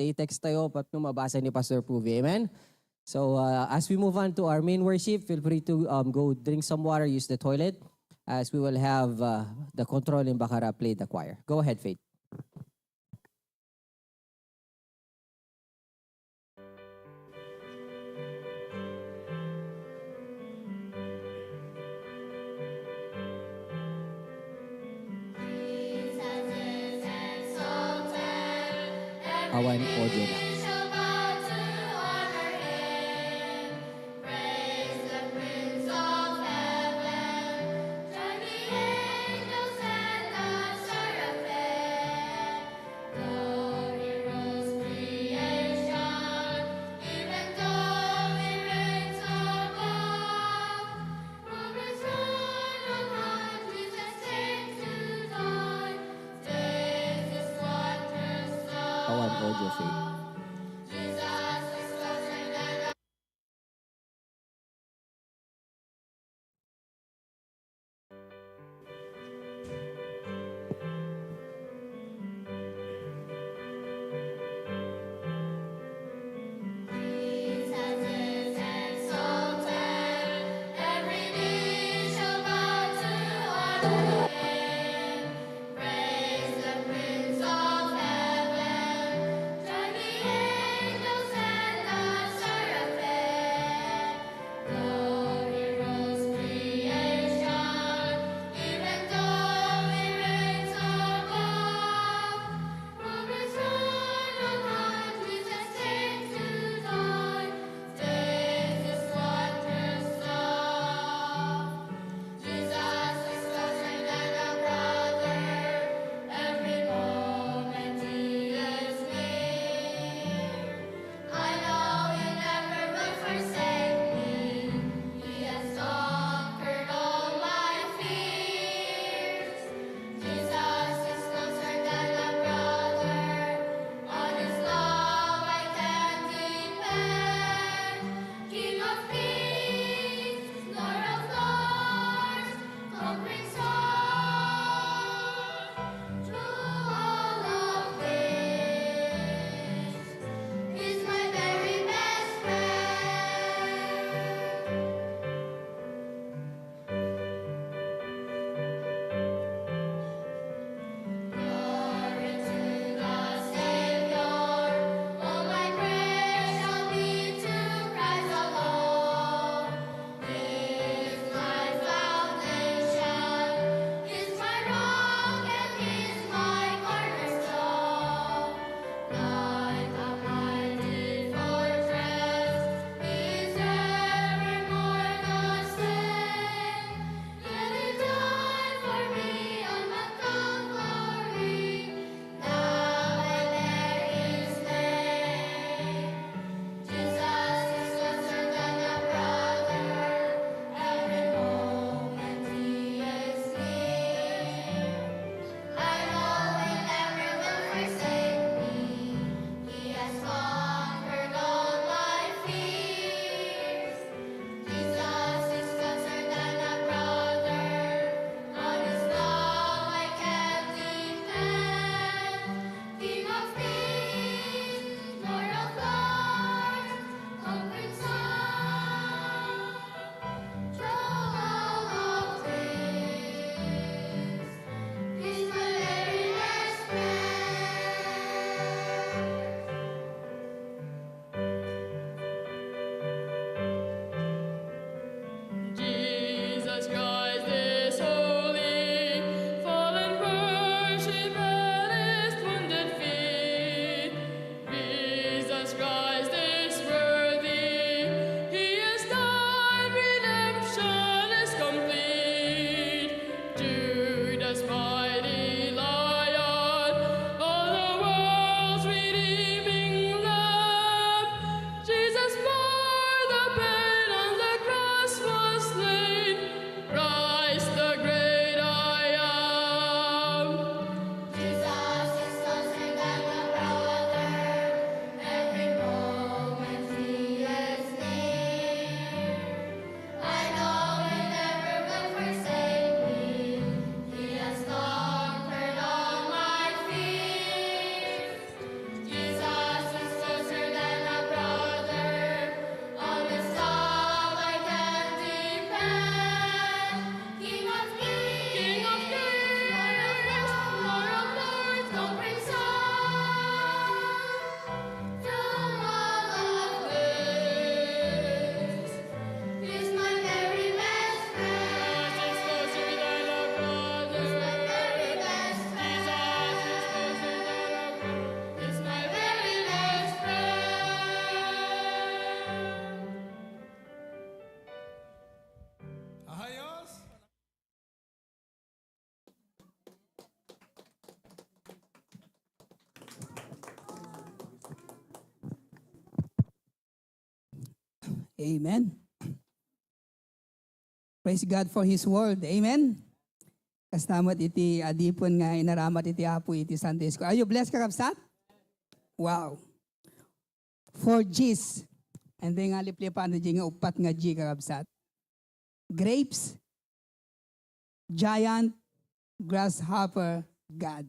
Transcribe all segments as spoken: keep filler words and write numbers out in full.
i-text tayo, tapno mabasa ni Pastor Puvi. Amen? So, uh, as we move on to our main worship, feel free to, um, go drink some water, use the toilet, as we will have, uh, the control in Bacara play the choir. Go ahead, Faith. Awan audio na. Awan audio, Faith. Amen. Praise God for His Word. Amen. Kasta met iti adipen nga inaramat iti Apo iti Sunday School. Are you blessed, kakabsat? Wow. Four G's. And then nga liplipan na nga uppat nga G, kakabsat. Grapes, giant, grasshopper, God.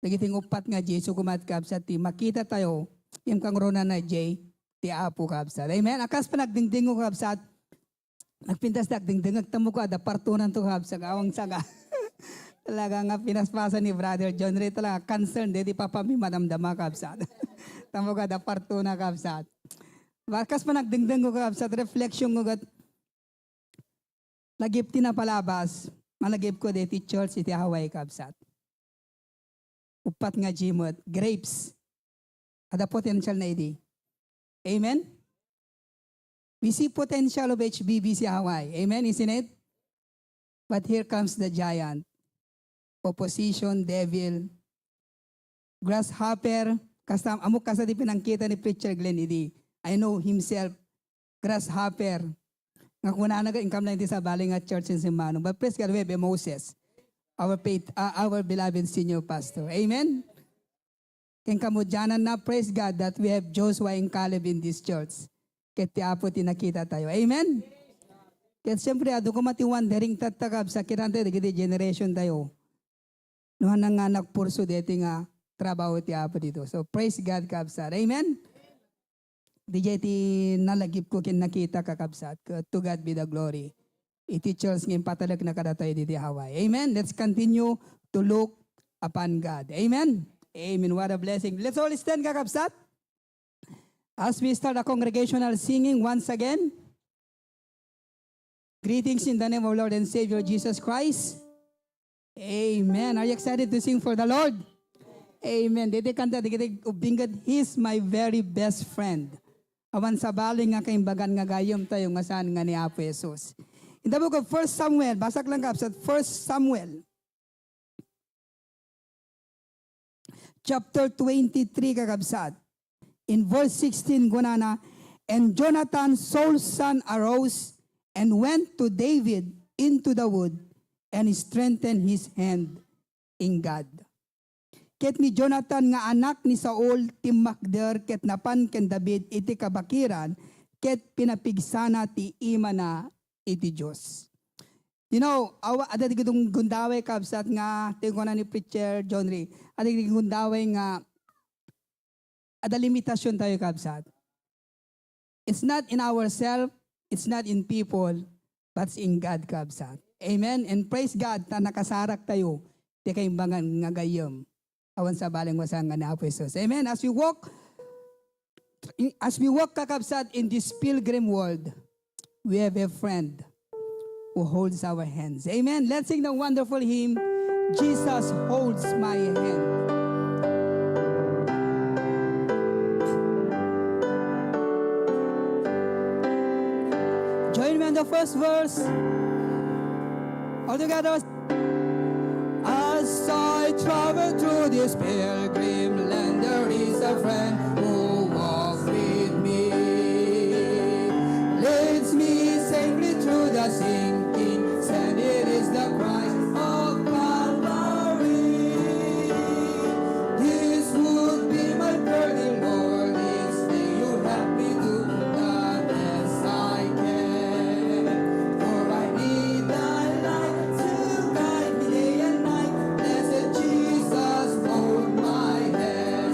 Dagiti nga uppat nga G, isu koma, kakabsat, ti makita tayo, yung kangrunana J, ti Apo, kakabsat. Amen? A kas panagdingdingmo, kakabsat, nagpintas ti agdingdingek, tamok, adda partonan to, kakabsat, awan sanga. Talaga nga pinaspasan ni Brother John Ray, talaga concern, di, di papa mi madamdama, kakabsat. Tamok, adda partona, kakabsat. A kas panagdingdingmo, kakabsat, reflection ko, kat, lagip ti napalabas, malagip ko deti church iti Hawaii, kabsat. Uppat nga G met, grapes. Adda potential na idi. Amen? We see potential of H B B C Hawaii. Amen, isn't it? But here comes the giant. Opposition, devil, grasshopper, kasta, ammok kasta ti pinangkita ni Preacher Glenn idi. I know himself, grasshopper. Nga kunana nga inkam lang iti sabali nga church in Simano. But praise God, we have a Moses, our faith, uh, our beloved senior pastor. Amen? Ken kamudiananna, praise God that we have Joshua and Caleb in this church. Ket ti Apo ti nakita tayo. Amen? Ket siyempre, adu koma ti wondering tatta, kabsat, kinanta dagiti generation tayo. No, haan nga nagpursu deti nga trabaho ti Apo dito. So, praise God, kabsat. Amen? Didiay ti nalagipko ken nakita, kakabsat. To God be the glory. Iti church nga impatalekna kadatayo didi Hawaii. Amen? Let's continue to look upon God. Amen? Amen. What a blessing. Let's all stand, kakabsat. As we start a congregational singing once again, greetings in the name of Lord and Savior Jesus Christ. Amen. Are you excited to sing for the Lord? Amen. Didi kanta, didi ubinggan, He's my very best friend. Awan sabali nga kaimbagan nga gayyem tayo nga saan nga ni Apo Jesus. In the book of First Samuel, basak lang, kabsat, First Samuel chapter twenty-three, kakabsat. In verse sixteen, kunana, "And Jonathan, Saul's son, arose and went to David into the wood, and strengthened his hand in God." Ket ni Jonathan nga anak ni Saul timmakder ket napan ken David iti kabakiran, ket pinapigsana ti imana iti Dios. You know, awa, adda dagiti gundaway, kabsat, nga, ti kuna ni Preacher John Ray, adda dagiti gundaway nga, adda limitasyon tayo, kabsat. It's not in ourselves, it's not in people, but it's in God, kabsat. Amen? And praise God, ta nakasarak tayo, ti kaimbagan nga gayyem. Awan sabali nga saan nga ni Apo Jesus. Amen. As we walk, as we walk, kakabsat, in this pilgrim world, we have a friend who holds our hands. Amen. Let's sing the wonderful hymn, "Jesus Holds My Hand." Join me on the first verse. All together. As I travel through this pilgrim land, there is a friend who walks with me, leads me safely through the sinking sand. It is the Christ of Calvary. This would be my burden, Lord, each day you help me to the best I can. For I need thy light to guide me day and night. Blessed Jesus, hold my hand.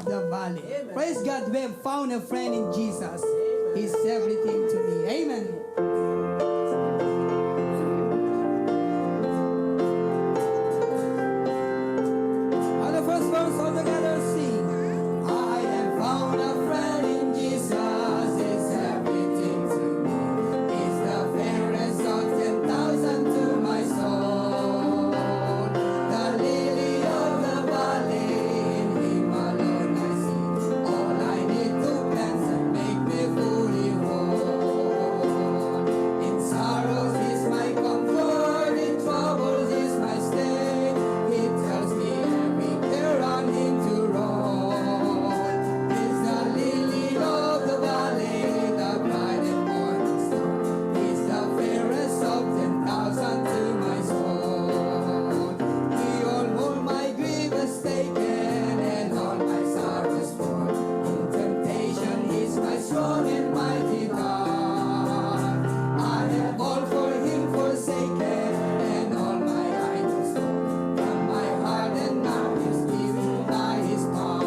the valley. Praise God, we have found a friend in Jesus. He's everything to me. Amen. On the first verse, all together sing. I have found a friend in Jesus. He's everything to me. He's the fairest of ten thousand to my soul. The lily of the valley, in him alone I see all I need to cleanse and make me fully whole. In sorrows he's my comfort, in troubles he's my stay. He tells me every care on him to roll. He's the lily of the valley, the bright and morning star. He's the fairest of ten thousand to my soul. He all, all my grievous taken and all my sorrows borne. In temptation he's my strong and mighty God. I have all for him forsaken and all my idols gone. From my heart and now is given by his power.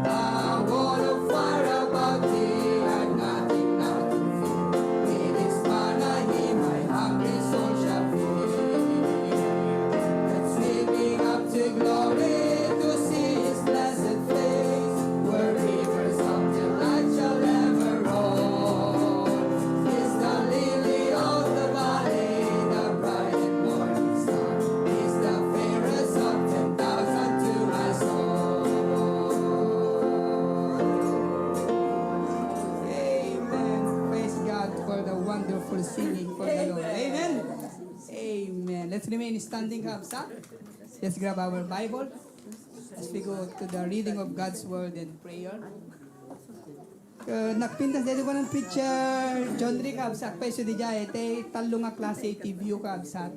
A wall of fire about me, I've nothing now to fear. It is manna he my hungry soul shall feed. That's sweeping up to glory to see his blessed face, where rivers of delight shall ever roll. Is the lily of the valley, the bright and morning star. He's the fairest of ten thousand to my soul. Amen. Praise God for the wonderful singing for the Lord. Amen. Amen. Let's remain standing, kabsat. Let's grab our Bible as we go to the reading of God's Word and prayer. Eh, nagpintas dito ko ng preacher John Rick, kabsat, pa isu di jay, te, tallo nga klase iti view, kabsat.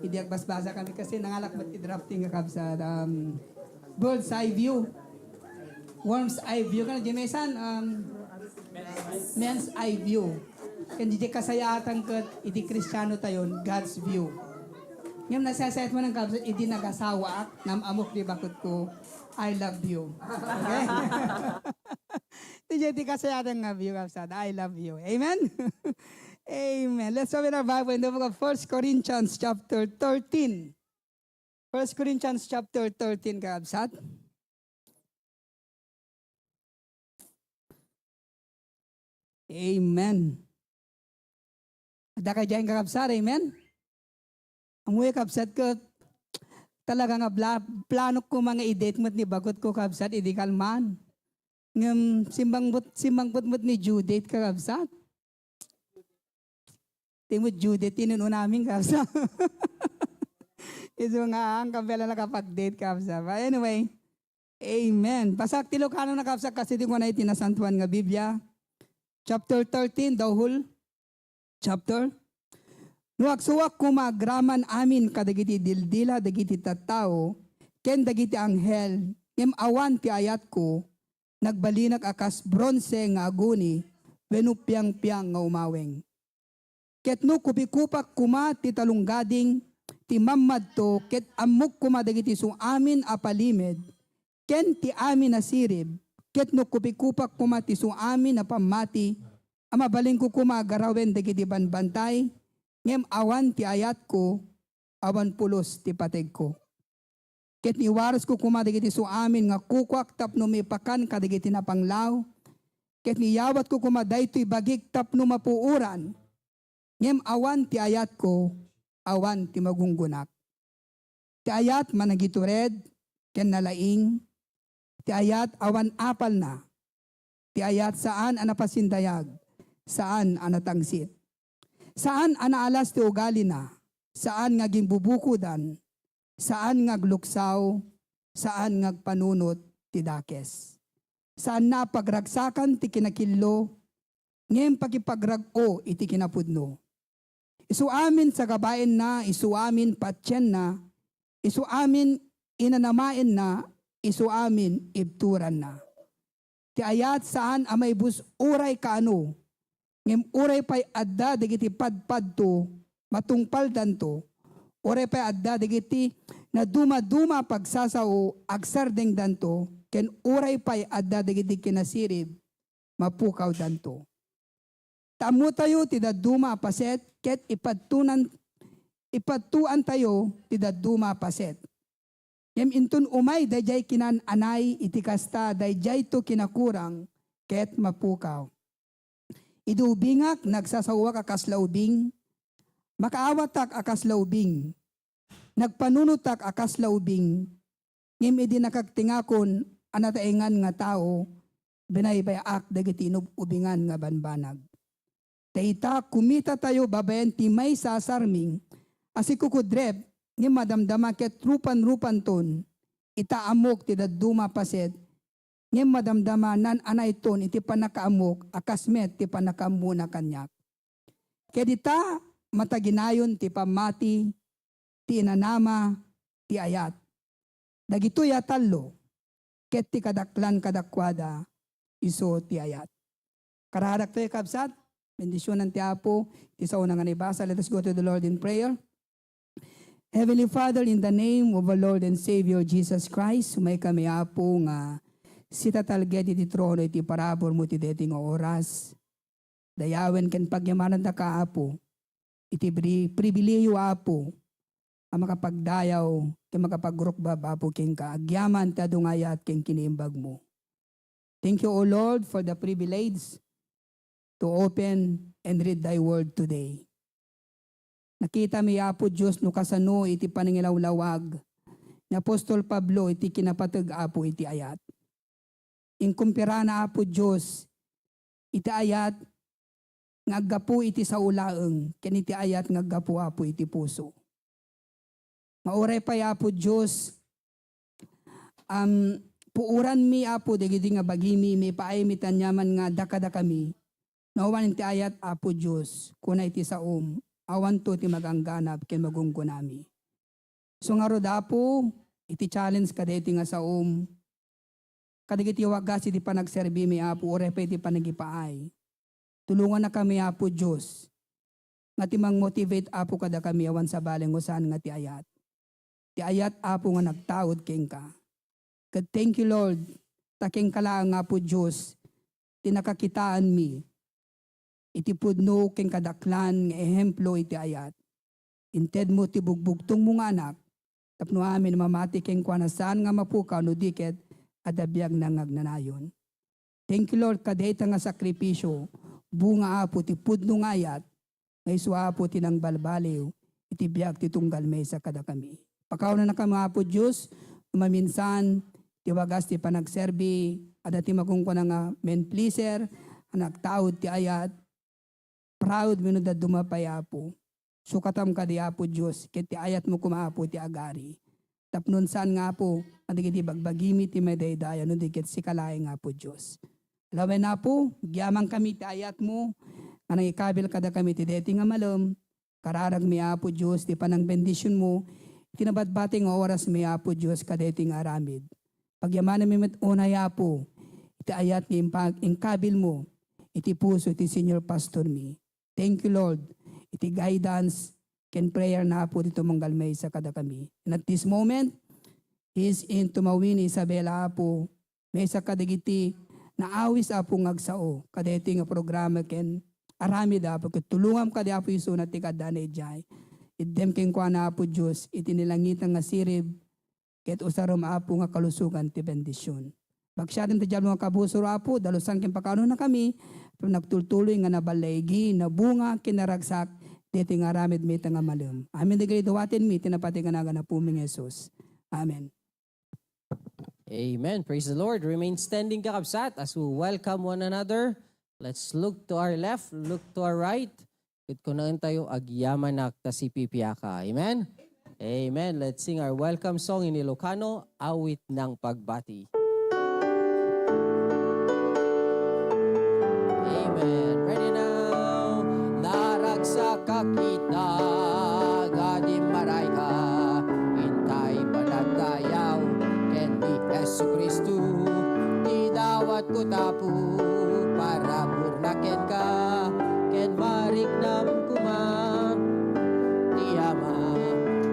Idi agbasbasa kami kasi nangalak met ti drafting, kabsat. Um, bird's eye view. Worm's eye view. Kano, Jameson? Um, men's eye view. Ken di kasayaatan ket iti Kristiano tayon, God's view. Ngem nasaysayaat mo nang, kabsat, idi nagasawaak, nam-amok di bakut ko, I love you. Okay? Diay ti kasayaatan nga view, kabsat. I love you. Amen? Amen. Let's open our Bible in the book of First Corinthians chapter thirteen. First Corinthians chapter thirteen, kabsat. Amen. Adda kadi kakabsat, amen? Ammoyo, kabsat, ket talaga nga bla-, planok ko nga i-date met ni bagut ko, kabsat, idi kalman. Ngem simmangpet, simmangpet met ni due date, kakabsat. Ti met due date ti inun-unami, kabsat. Isu nga, ang kabela nakapag-date, kabsat. But anyway, amen. Basaak ti Lucano, kakabsat, kas iti kuna iti Nasantoan nga Biblia. Chapter thirteen, the whole chapter. No agsuak koma agraman amin kadagiti dildila dagiti tattao ken dagiti anghel, ngem awan ti ayatko, nagbalinak a kas bronse nga aguni wenno piangpiang nga umaweng. Ket no kupikupak koma ti talunggading ti mammadto ket ammok koma dagiti suamin a palimed ken ti amin a sirib, ket no kupikupak koma ti suamin a pammati a mabalinko koma a garawen dagiti banbantay, ngem awan ti ayatko, awan pulos ti pategko. Ket no iwaresko koma dagiti suamin nga kukuak tapno maipakan kadagiti napanglaw, ket no iyawatko koma daytoy bagik tapno mapuoran, ngem awan ti ayatko, awan ti magunggonak. Ti ayat managitured ken nalaing, ti ayat awan apalna, ti ayat saan a napasindayag, saan a natangsit. Saan a naalas ti ugalina, saan nga gimbubukodan, saan nga agluksaw, saan nga agpanunot ti dakes. Saanna a pagragsakan ti kinakillo, ngem pakipagrag-o iti kinapudno. Isu amin sagabaenna, isu amin patienna, isu amin inanamaenna, isu amin ibturanna. Ti ayat saan a maibus uray kaano, ngem uray pay adda dagiti padpadto, matungpaldanto, uray pay adda dagiti nadumaduma a pagsasao, agsardengdanto, ken uray pay adda dagiti kinasirib, mapukawdanto. Ta ammotayo ti dadduma a paset ket ipattunan-, ipattuantayo ti dadduma a paset. Ngem inton umay daydiay kinan-anay, iti kasta, daydiayto kinakurang ket mapukaw. Idi ubingak, nagsasaoak a kasla ubing, makaawatak a kasla ubing, nagpanunotak a kasla ubing, ngem idi nakagtingakon a nataengan nga tao, binaybay-ak dagiti inub-ubingan nga banbanag. Ta ita, kumitatayo babaen ti maysa a sarming a sikukudrep, ngem madamdama ket rupan-rupanton. Ita, ammok ti dadduma a paset, ngem madamdama nan-anayton iti pannakaammok a kas met ti pannakaammona kaniak. Ket ita, mataginayon ti pammati, ti inanama, ti ayat. Dagitoy a tallo, ket ti kadaklan kadakuada, isu ti ayat. Kararakto, kabsat, bendisionan ti Apo, ti saona nga naibasa. Let us go to the Lord in prayer. Heavenly Father, in the name of our Lord and Savior Jesus Christ, umay kami, Apo, nga sitatalged iti trono iti paraburmo ti daytoy nga oras. Dayawen ken pagyamanandaka, Apo, iti bri-, pribilehiyo, Apo, a makapagdayaw ken makapagrukbab, Apo, kenka, agyaman ti adu nga ayat ken kiniimbagmo. Thank you, O Lord, for the privilege to open and read thy word today. Nakitami, Apo Dios, no kasano iti panangilawlawag ni Apostol Pablo iti kinapateg, Apo, iti ayat. Inkumperana, Apo Dios, iti ayat nga aggapu iti sao laeng ken iti ayat nga aggapu, Apo, iti puso. Nga uray pay, Apo Dios, um, puoranmi, Apo, dagiti nga bagimi, maipaaymi ti aniaman nga dakadakami. No awan ti ayat, Apo Dios, kuna iti saom, awanto ti magangganab ken magunggonami. So ngarud, Apo, iti challenge kadaytoy nga saom, kadagiti wagas iti panagserbimi, Apo, uray pay iti panagipaay. Tulongannakami, Apo Dios, nga ti mang-motivate, Apo, kadakami awan sabali nga saan nga ti ayat. Ti ayat, Apo, nga nagtaud kenka. Ket thank you, Lord, ta kenka laeng, Apo Dios, ti nakakitaanmi iti pudno ken kadaklan nga ehemplo iti ayat. Intedmo ti bugbugtongmo nga Anak tapno amin a mamati kenkuana saan nga mapukaw no di ket adda biagna nga agnanayon. Thank you, Lord, kadayta nga sakripisio, bunga, Apo, ti pudno nga ayat, nga isu, Apo, ti nangbalbaliw iti biag ti tunggal maysa kadakami. Pakawanannakami, Apo Dios, no maminsan ti wagas ti panagserbi, adda ti makunkuna nga men pleaser, a nagtaud ti ayat, proud wenno dadduma pay, Apo. Sukatam kadi, Apo Dios, ket ti ayatmo koma, Apo, ti agari. Tapno saan nga, Apo, nga dagiti bagbagimi ti madaydayaw no di ket sika laeng, Apo Dios. Lawen, Apo, agyamankami ti ayatmo nga nangikabil kadakami ti daytoy nga malem. Kararagmi, Apo Dios, ti panangbendisionmo iti nababati nga orasmi, Apo Dios, kadaytoy nga aramid. Pagyamananmi met unay, Apo, iti ayat nga impa-, inkabilmo iti puso ti senior pastormi. Thank you, Lord, iti guidance ken prayer na, Apo, ti tumunggal maysa kadakami. And at this moment, he is in Tumawini, Isabela, Apo, maysa kadagiti naawis, Apo, nga agsao kadaytoy nga programa ken aramid, Apo, ket tulongam kadi, Apo, isuna ti kaadda idiay. Iddem kenkuana, Apo Dios, iti nilangitan nga sirib, ket usarem, Apo, nga kalusogan ti bendision. Baksiaten ti diablo nga kabusor, Apo, dalusan ken pakaunanakami, tapno nagtultuloy nga naballaigi, nabunga, ken naragsak, daytoy nga aramidmi ita nga malem. Amin dagiti dawatenmi, iti napateg a nagan ni Apomi nga Jesus. Amen. Amen. Praise the Lord. Remain standing, kakabsat, as we welcome one another. Let's look to our left, look to our right. Ket kunaentayo, "Agyamanak ta sipipiaka." Amen? Amen. Let's sing our welcome song in Ilocano, Awit ng Pagbati. Amen. Ready now. Naragsak a kita, nga dimmaray ka. Intay panagdayaw ken ni Jesu-Cristo. Ti dawatko tapu, parabur na kenka, ken mariknam koma ti Ama.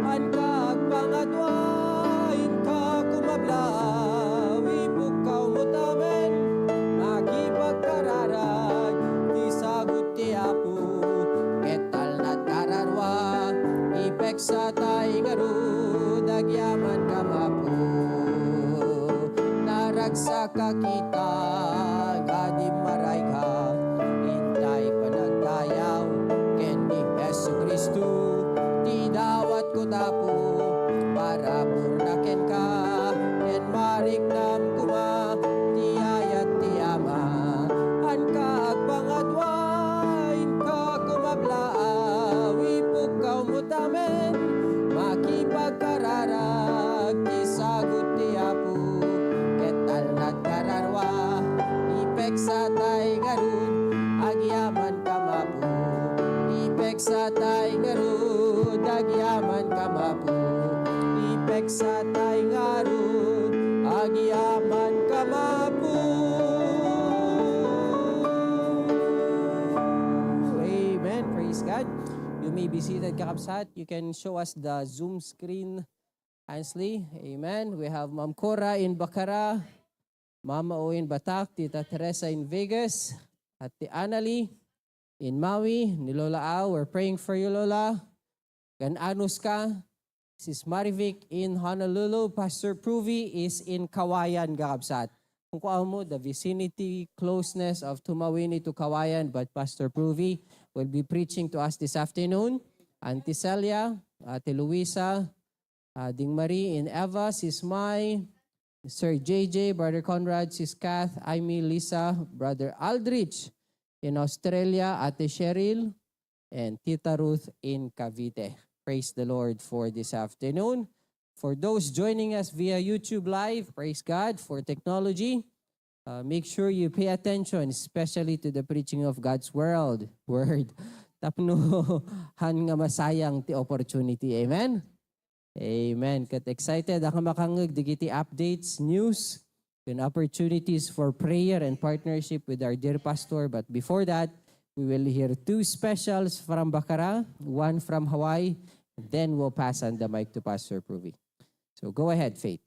Haan ka agpangadua, inka kumablaw, ipukkaw met amin, makipagkararag, ti sagut ti Apo, ket talnat kararua, ipeksatay ngarud, agyaman ka mapu. Naragsak a kita, nga dimmaray ka, intay panagdayaw ken ni Jesu-Cristo, ti dawatko tapu, parabur na kenka, ken mariknam koma ti ayat ti Ama. Haan ka agpangadua, inka kumablaw, ipukkaw met amin, makipagkararag, ti sagut ti Apo, ket talnat kararua, ipeksatay ngarud, agyaman ka mapu. Ipeksatay ngarud, agyaman ka mapu. Ipeksatay ngarud, agyaman ka mapu. Amen. Praise God. You may be seated, kakabsat. You can show us the Zoom screen, Ansley. Amen. We have Ma'am Cora in Bacara, Mama O in Batac, Tita Teresa in Vegas, Ate Annalie in Maui, ni Lola Au. We're praying for you, Lola. Gan-anos ka? Sis Marivic in Honolulu, Pastor Pruvi is in Cauayan, kakabsat. Kung kuan mo, the vicinity, closeness of Tumauini to Cauayan, but Pastor Pruvi will be preaching to us this afternoon. Auntie Celia, Ate Luisa, uh, Ding Marie in Eva, Sis Mai, Sir J J, Brother Conrad, Sis Kath, Aimee, Lisa, Brother Aldrich in Australia, Ate Cheryl, and Tita Ruth in Cavite. Praise the Lord for this afternoon. For those joining us via YouTube Live, praise God for technology. Uh, make sure you pay attention, especially to the preaching of God's world, word. Tapno han nga masayang ti opportunity. Amen? Amen. Ket excited ako makangeg dagiti updates, news, and opportunities for prayer and partnership with our dear pastor. But before that, we will hear two specials from Bacara, one from Hawaii, then we'll pass on the mic to Pastor Pruvi. So go ahead, Faith.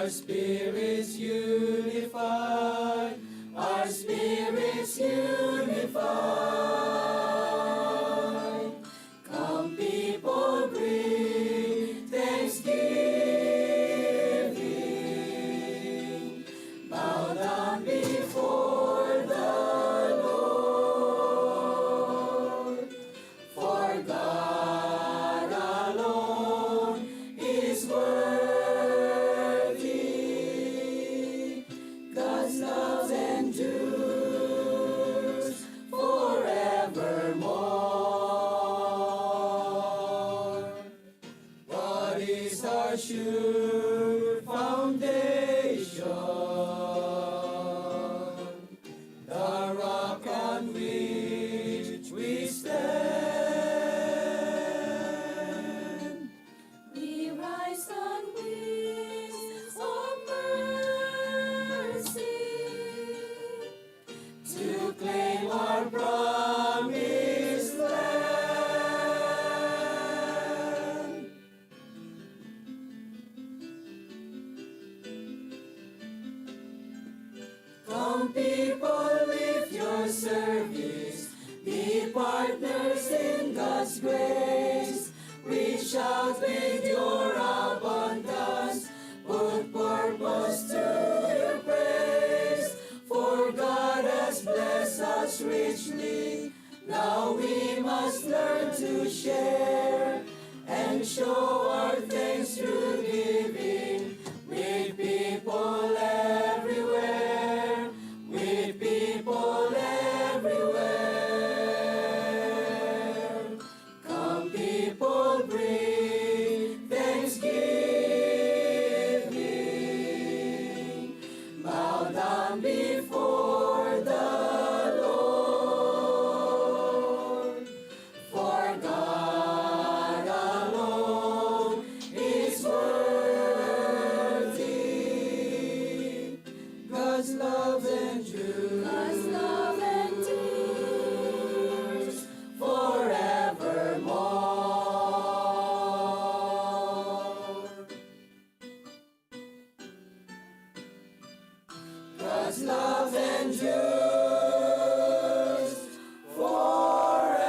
Spirits unified, our spirits unified. Come, people, bring thanksgiving. Bow down before the Lord. For God alone is worthy. God's love endures forevermore. What is our sure foundation? The rock on which we stand. We rise on wings of mercy to claim our promised land. Come, people, lift your service. Be partners in God's grace. Reach out with your abundance. Put purpose to your praise. For God has blessed us richly. Now we must learn to share and show our thanks through giving with people everywhere, with people everywhere. Come, people, bring thanksgiving. Bow down before the Lord. For God alone is worthy. God's love endures. God's love endures forevermore. God's love endures forevermore.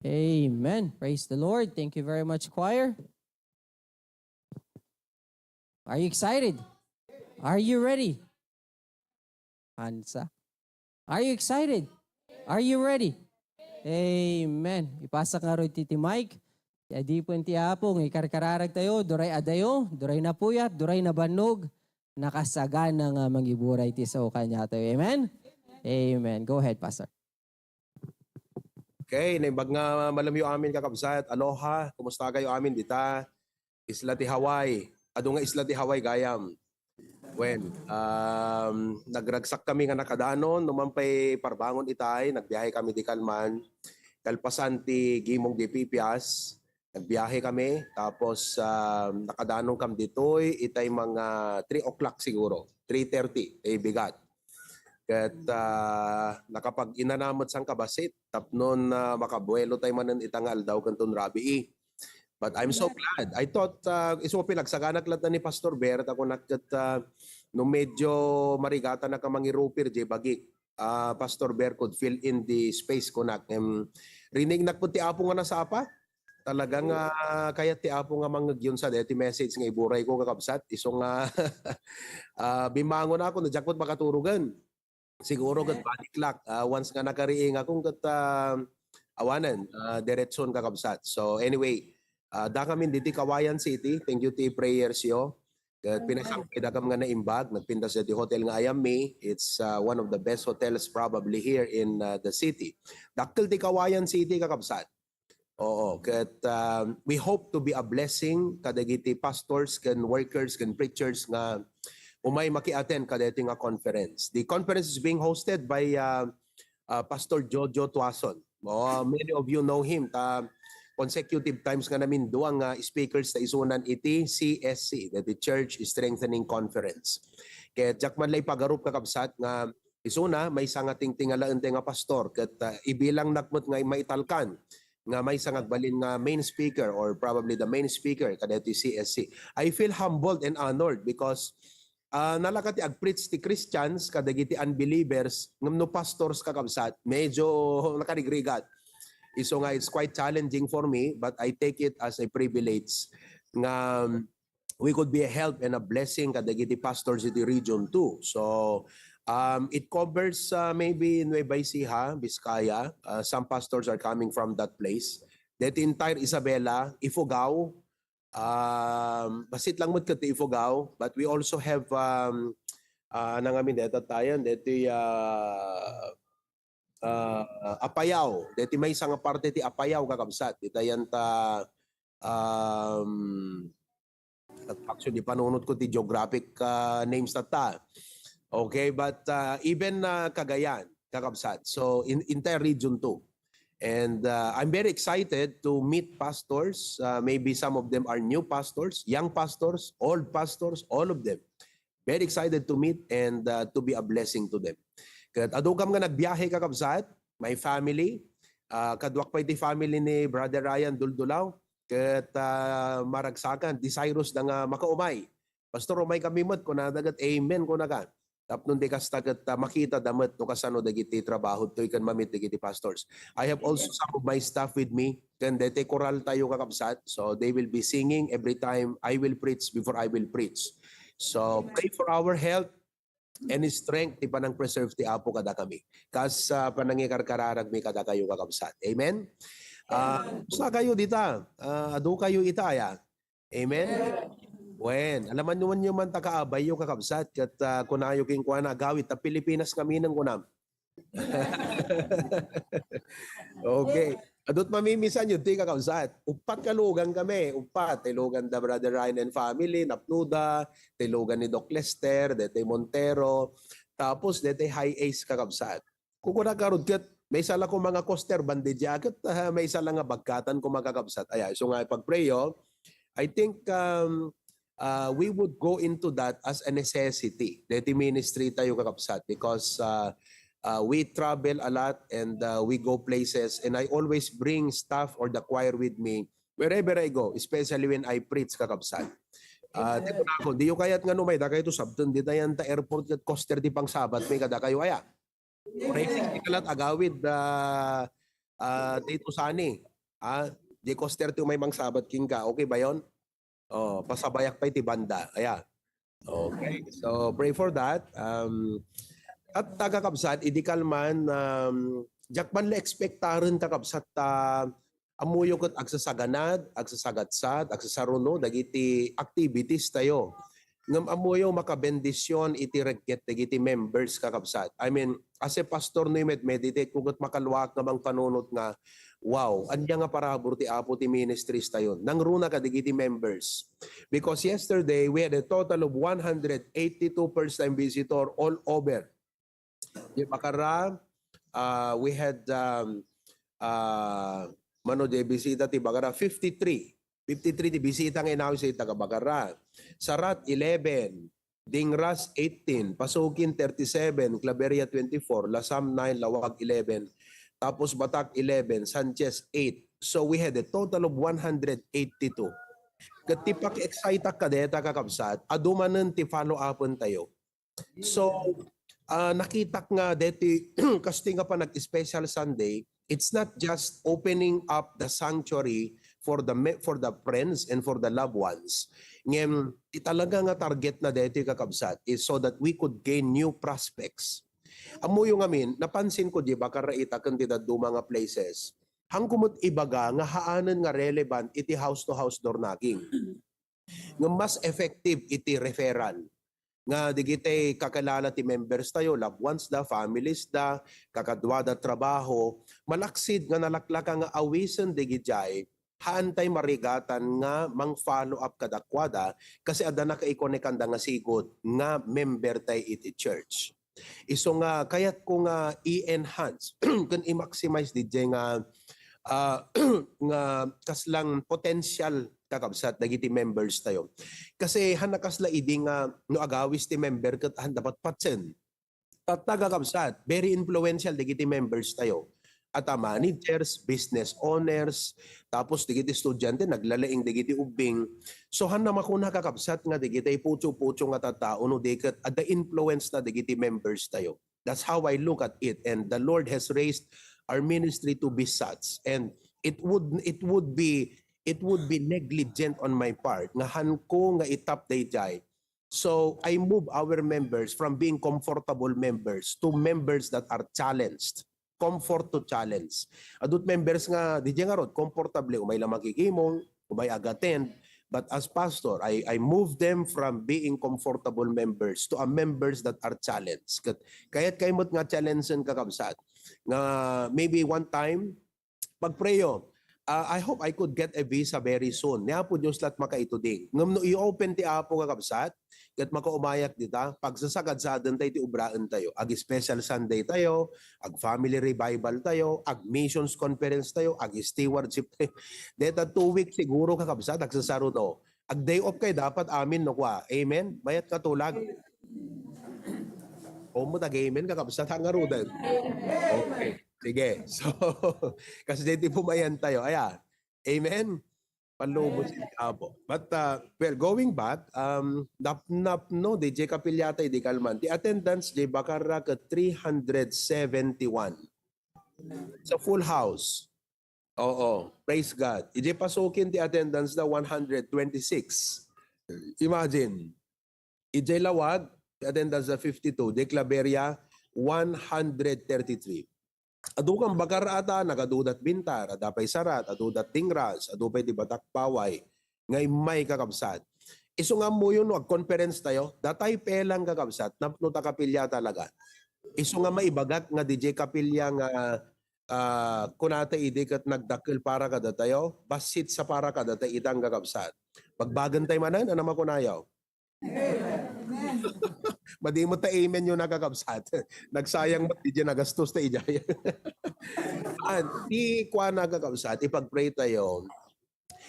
Amen. Praise the Lord. Thank you very much, choir. Are you excited? Are you ready? Hansa. Are you excited? Are you ready? Amen. Ipasak ngarud ti, ti mic. Ti adipen ti Apo nga ikarkararag tayo, duray adayo, duray napuyat, duray nabannog, nakasagana nga mangiburay ti sao kaniatayo. Amen? Amen. Go ahead, Pastor. Okay, naimbag nga malamyo amin, kakabsat. Aloha, kumusta kayo amin dita? Isla ti Hawaii. Adu nga isla ti Hawaii, gayam. Wen, um, nagragsak kami nga nakadanon, numan pay parbangon itay, nagbiyahe kami di kalman. Kalpasan ti gimong di pipias, nagbiyahe kami, tapos, um, nakadanon kam ditoy, itay mga three o'clock siguro, three thirty, tay bigat. Ket, ah, nakapag-inana met sangkabassit, tapnon, ah, makabuelo tay manen ita nga aldaw ken ton rabii. But I'm so glad. I thought, ah, isu pinagsaganak latta ni Pastor Ber, ta kunak ket, ah, no medyo marigatan a ka mangirupir, jay bagik, ah, Pastor Ber could fill in the space, kunak. Em, rinig nak pud ti Apo nga nasapa. Talaga nga, ah, kayat ti Apo nga mangngegyon sa deti message nga iburay ko, kakabsat. Isu nga, ah, bimangon ako, no, diak pud makaturogen. Siguro ket body clock, ah, once nga nakariing ako ket, ah, awanen, ah, diretson, kakabsat. So anyway, ah, da kami diti Cauayan City. Thank you ti prayers yo. Ket pinasangpay da kam nga naimbag, nagpintas da ti hotel nga Ayam Mi. It's, ah, one of the best hotels probably here in, ah, the city. Dakkel ti Cauayan City, kakabsat. Oo, ket, um, we hope to be a blessing kadagiti pastors ken workers ken preachers nga umay maki-attend kadaytoy nga conference. The conference is being hosted by, uh, uh, Pastor Jojo Tuason. Oh, many of you know him. Ta, consecutive times nga namindua nga speakers ta isunan iti C S C, dagiti Church Strengthening Conference. Ket diak man la ipagarup, kakabsat, nga isuna, maysa nga tingtingalaen ti nga pastor, ket, ah, ibilangnak met nga maitalkan nga maysa nga agbalin nga main speaker or probably the main speaker kadagiti C S C. I feel humbled and honored because, ah, nalaka ti agpreach ti Christians kadagiti unbelievers, ngem no pastors, kakabsat, medyo nakarigrigat. Isu nga it's quite challenging for me, but I take it as a privilege nga we could be a help and a blessing kadagiti pastors iti Region two. So, um, it covers, uh, maybe Nueva Ecija, Vizcaya. Uh, some pastors are coming from that place. Deti entire Isabela, Ifugao, um, basit lang met ket Ifugao, but we also have, um, uh, nangamin deta tayan, deti, uh, uh, Apayao. Deti maysa nga parte ti Apayao, kakabsat. Ditayan ta, um, actually, panunot ko ti geographic, uh, names tatta. Okay, but, uh, even, uh, Cagayan, kakabsat. So, in, entire Region two. And, uh, I'm very excited to meet pastors. Uh, maybe some of them are new pastors, young pastors, old pastors, all of them. Very excited to meet and, uh, to be a blessing to them. Ket adu kam nga nagbiahe, kakabsat, my family, uh, kaduak pay ti family ni Brother Ryan Duldulaw, ket, uh, maragsakan, desirous da nga makaumay. "Pastor, umay kami met," kunada, ket, "Amen," kunaka. Tapno di kasta ket, ah, makita da met no kasano dagiti trabaho toy ken mamit dagiti pastors. I have also some of my staff with me, ken deti koral tayo, kakabsat. So they will be singing every time I will preach, before I will preach. So pray for our health and strength ti panang-preserve ti Apo kadakami. Kas, ah, panangikarkararagmi kadakayo, kakabsat. Amen? Ah, kumusta kayo dita? Ah, adu kayo ita, aya? Amen? Wen, alaman nyo man, nyo man ta kaabayyo, kakabsat, ket, ah, kunayo kenkuana, "Agawid ta Pilipinas ngamin," kunam. Okay. Adut mamimisan yun, ti kakabsat. Uppat kalugan kami. Uppat. Ti lugan da Brother Ryan and family, napno da. Ti lugan ni Doc Lester, deti Montero. Tapos, deti High Ace, kakabsat. Kukuna karud ket, maysa la koma nga coaster bandi dia ket, ah, maysa la nga bagkatan koma, kakabsat. Aya, isu nga ipagprayo, I think, um, uh, we would go into that as a necessity. Deti ministry tayo, kakabsat, because, uh, uh, we travel a lot and, uh, we go places, and I always bring staff or the choir with me wherever I go, especially when I preach, kakabsat. Ah, ti kunako, diyo kayat nga umay, dakayo to sabten, ditayan ta airport ket coaster ti pangsabatmi kadakayo, aya? Crazy, di ka lat agawid, ah, ah, Tito Sani. Ah, di coaster ti umay mangsabat kenka. Okay ba yon? Oh, pasabayak pay ti banda. Aya. Okay. So, pray for that. Um, at ta, kakabsat, idi kalman, um, diak man la expectaren, kakabsat, ta ammoyo ket agsasaganad, agsasagatsat, agsasaruno dagiti activities tayo. Ngem ammoyo makabendision iti regget dagiti members, kakabsat. I mean, as a pastor no i-med-, meditate ko ket makaluak nga mangpanunot nga, "Wow, ania nga parabur ti Apo ti ministries tayo." Nangruna kadagiti members. Because yesterday, we had a total of one hundred eighty-two first-time visitor all over. Di Bacarra, ah, we had, um, ah, mano di bisita ti Bacarra, fifty-three. Fifty-three ti bisita nga inawis iti taga Bacarra. Sarat, eleven. Dingras, eighteen. Pasukin, thirty-seven. Claveria, twenty-four. Lasam, nine. Laoag, eleven. Tapos Batac, eleven. Sanchez, eight. So we had a total of one hundred eighty-two. Ket ti paki-excite-ak kadeta, kakabsat, adu manen ti follow-upen tayo. So, ah, nakitak nga deti, kastoy nga panag-special Sunday, it's not just opening up the sanctuary for the me-, for the friends and for the loved ones. Ngem, ti talaga nga target na deti, kakabsat, is so that we could gain new prospects. Ammoyo ngamin, napansin ko, di ba, karaitaken ti dadduma nga places. Hangko met ibaga nga haanen nga relevant iti house-to-house door knocking. Nga mas effective iti referral. Nga digitay kakilala ti members tayo, loved ones da, families da, kakadua da trabaho, malaksid nga nalaklaka nga awisen digijay, haan tay marigatan nga mang-follow up kadakuada, kasi adda nakaikonek kanda nga sigud nga member tay iti church. Isu nga kayat ko nga i-enhance ken i-maximize dijay nga, ah, nga kaslang potential, kakabsat, dagiti members tayo. Kasi han nakasla idi nga no agawis ti member ket han dapat patsen. Tatta, kakabsat, very influential dagiti members tayo. At managers, business owners, tapos dagiti estudiante, naglalaing dagiti ubbing. So, han na makuna, kakabsat, nga dagiti pucho-pucho nga tattao no di ket adda influence na dagiti members tayo. That's how I look at it. And the Lord has raised our ministry to be such. And it would it would be it would be negligent on my part nga hanko nga itap dayjay. So I move our members from being comfortable members to members that are challenged. Comfort to challenge. Adut members nga di ngarud, comfortable, umay lang makikimong, umay ag-attend. But as pastor, I, I move them from being comfortable members to a members that are challenged. Ket kayat kayat met nga challenge-en, kakabsat, nga maybe one time, pagprayo, ah, I hope I could get a visa very soon. Ni Apo Dios la't makaituding. Ngem no i-open ti Apo, kakabsat, ket makaumayak dita, pagsasakadsaden tayo ti ubraen tayo. Ag special Sunday tayo, ag family revival tayo, ag missions conference tayo, ag stewardship tayo. Deta two weeks siguro, kakabsat, agsasaruno. Ag day off kay dapat amin no kua. Amen? Mayat nga tulag. Omo, tag-amen, kakabsat, ha, ngaruden. Okay. Sige. So, kasi dito pumayan tayo. Aya. Amen? Panlubos ni Apo. But, uh, well, going back, um, napnapno, D J Kapilya tay idi kalman. Ti attendance, D J Bacarra, ket three hundred seventy-one. Sa full house. Oo. Praise God. Ijay pasukin ti attendance na one hundred twenty-six. Imagine. Ijay Laoag, ti attendance na fifty-two. Ijay Claveria, one hundred thirty-three. Adu kan Bacarra ata, nagadudat Bintar, adda pay Sarat, adudat Dingras, adu pay ti Batak Paway, nga immay, kakabsat. Isu nga ammoyo no ag-conference tayo, datay pelang, kakabsat, napno ta kapilya talaga. Isu nga maibagak nga D J kapilya nga, ah, kunata idi ket nagdakkel para kadatayo, bassit sa para kadata itan, kakabsat. Bagbagen tay manen, ano makunayo? Madi met ta amen yo na, kakabsat. Nagsayang met ijay nagastos ta ijay. An, ti kuana, kakabsat, ipag-pray tayo.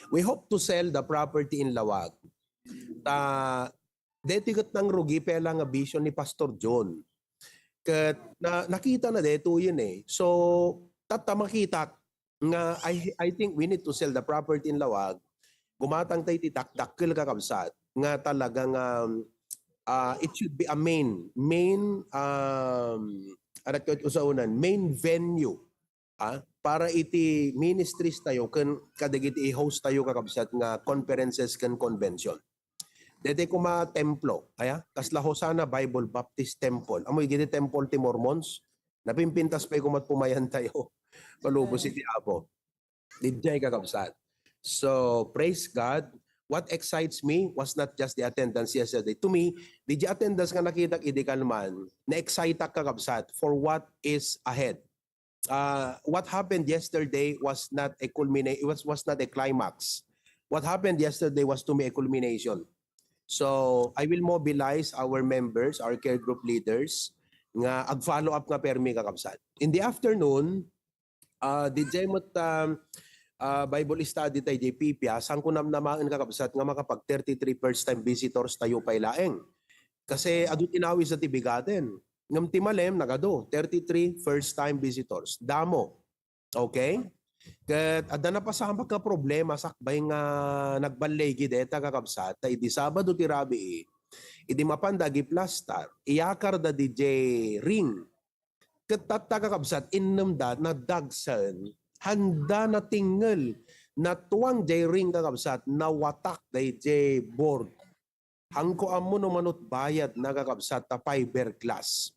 We hope to sell the property in Laoag. Ta, deti ket nangrugi pela nga vision ni Pastor John. Ket na, nakita na detoyen eh. So, tatta makitak nga I, I think we need to sell the property in Laoag. Gumatang tayo ti dakdakkel, kakabsat, nga talaga nga, ah, it should be a main, main, um, anak ko usaonan, main venue, ah, para iti ministries tayo ken kadagiti i-host tayo, kakabsat, nga conferences ken convention. Dete kuma templo, aya, kasla Hosanna Bible Baptist Temple. Amo igiti Temple ti Mormons, napimpintas pay kumat pumayan tayo. Palubos iti Apo. Dijay, kakabsat. So, praise God. What excites me was not just the attendance yesterday. To me, di attendance nga nakitak idi kalman, na-excite ak, kakabsat, for what is ahead. Uh, what happened yesterday was not a culmina-, it was, was not a climax. What happened yesterday was to me a culmination. So, I will mobilize our members, our care group leaders, nga ag-follow up nga permi, kakabsat. In the afternoon, ah, dijay met, um, ah, Bible study tay di pipia, saan ko namnamaen, kakabsat, nga makapag thirty-three first time visitors tayo pay laeng. Kasi adu tinawis a ti bigaden. Ngem ti malem, nagadu, thirty-three first time visitors. Damo. Okay? Ket adda napasamak nga problema sakbay nga nagballigi deta, kakabsat, ta idi Sabado ti rabii, idi mapanda agiplastar, iyakarda dijay ring. Ket tatta, kakabsat, innemda, nadagsen, handa natingngel, natuang jay ring, kakabsat, nawatak dayjay board. Hanko ammo no manut bayad na, kakabsat, ta fiberglass.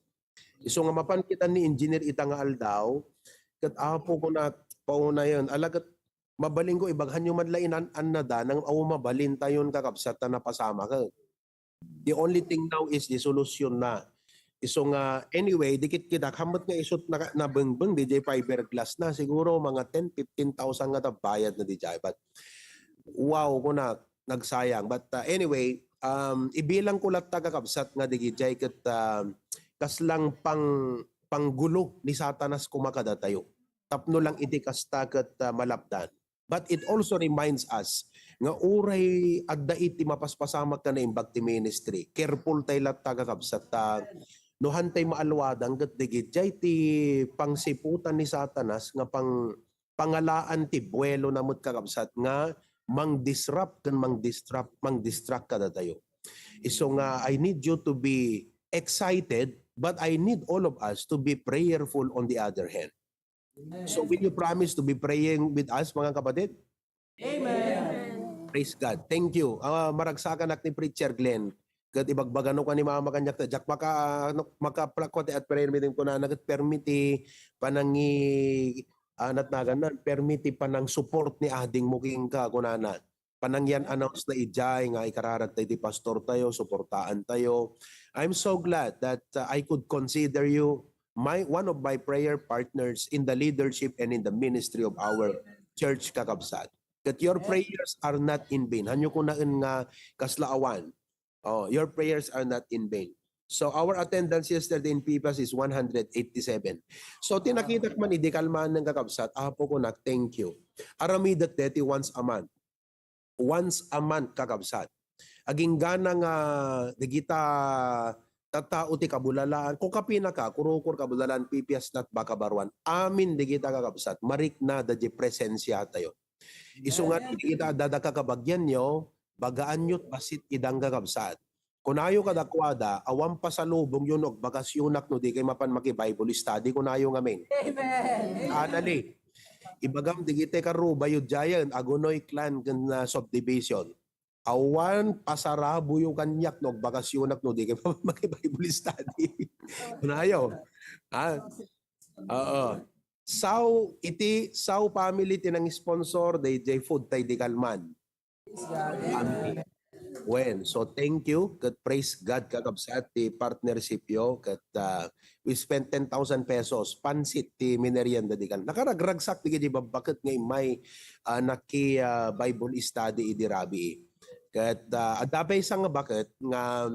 Isu nga mapan kita ni engineer ita nga aldaw, ket Apo, kunak, paunayen, ala ket mabalinko, ibaghanyo man la inan-annada, nang aw mabalintayon, kakabsat, ta napasamak. The only thing now is the solution na. Isu nga, anyway, dikit kita, hammet nga isut na, nabengbeng, dijay fiberglass na, siguro mga ten, fifteen thousand nga ta bayad na dijay. But, wow, kunak, nagsayang. But, uh, anyway, um, ibilang ko latta, kakabsat, nga dijay ket, um, kaslang pang, panggulo ni Satanas kuma kadatayo. tapno lang iti kasta ket, ah, malapdan. But it also reminds us nga uray adda iti mapaspasamak ken naimbag ti ministry, careful tay latta, kakabsat, ta no hantay maaluadan ket dagiti pangsiputan ni Satanas nga pang-, pangalaan ti buelona met, kakabsat, nga mang-disrupt ken mang-distract, mang-distract kadatayo. Isu nga, I need you to be excited, but I need all of us to be prayerful on the other hand. So, will you promise to be praying with us, mga kapatid? Amen. Praise God. Thank you. Ah, maragsakanak ni Preacher Glenn. Ket ibagbagano kaniak ni Mama kaniak ta diak maka-, ano, makaplakwat at prayer meeting, kunana, ket permi ti panangi-, ah, natnagan na, permi ti panang-support ni adingmo kenka, kunana. Panangyan-announce na idiay nga ikararag tayo ti pastor tayo, suportaan tayo. I'm so glad that, uh, I could consider you my, one of my prayer partners in the leadership and in the ministry of our church, kakabsat. That your prayers are not in vain. Hanyo kunaen nga kasla awan. Oh, your prayers are not in vain. So our attendance yesterday in Pipas is one hundred eighty-seven. So tinakitak man idi kalman ng kakabsat, Apo ko nak, thank you. Aramidek deti once a month. Once a month, kakabsat. Aginggana nga digita tattao ti kabulalaan, ko kapinaka, kurukor kabulalaan, pipias lat baka baruan. Amin digita, kakabsat, marikna da di presensia tayo. Isu nga digita adda da kakabagianyo, bagaanyo bassit idan, kakabsat. Kunayo kadakuada, awan pasalubongyo no agbakasyonak no di kay mapan maki-Bible study, kunayo ngamin. Amen. Anali. Ibagam digiti karubayo diayen, Agunoy clan ken, ah, subdivision. Awan pasaraboyo kaniak no agbakasyonak no di kay mapan maki-Bible study. Kunayo. Ha? Oo. Sao, iti Sao family ti nang-sponsor daydiay food tay di kalman. Amen. Wen, so thank you. Ket praise God, kakabsat, ti partnership yo. Ket, ah, we spent ten thousand pesos, pansit ti minerienda di kan. Nakaragragsak di kadi babbaket nga immay, ah, naki, ah, Bible study idi rabii. Ket, ah, adda pay sa nga baket nga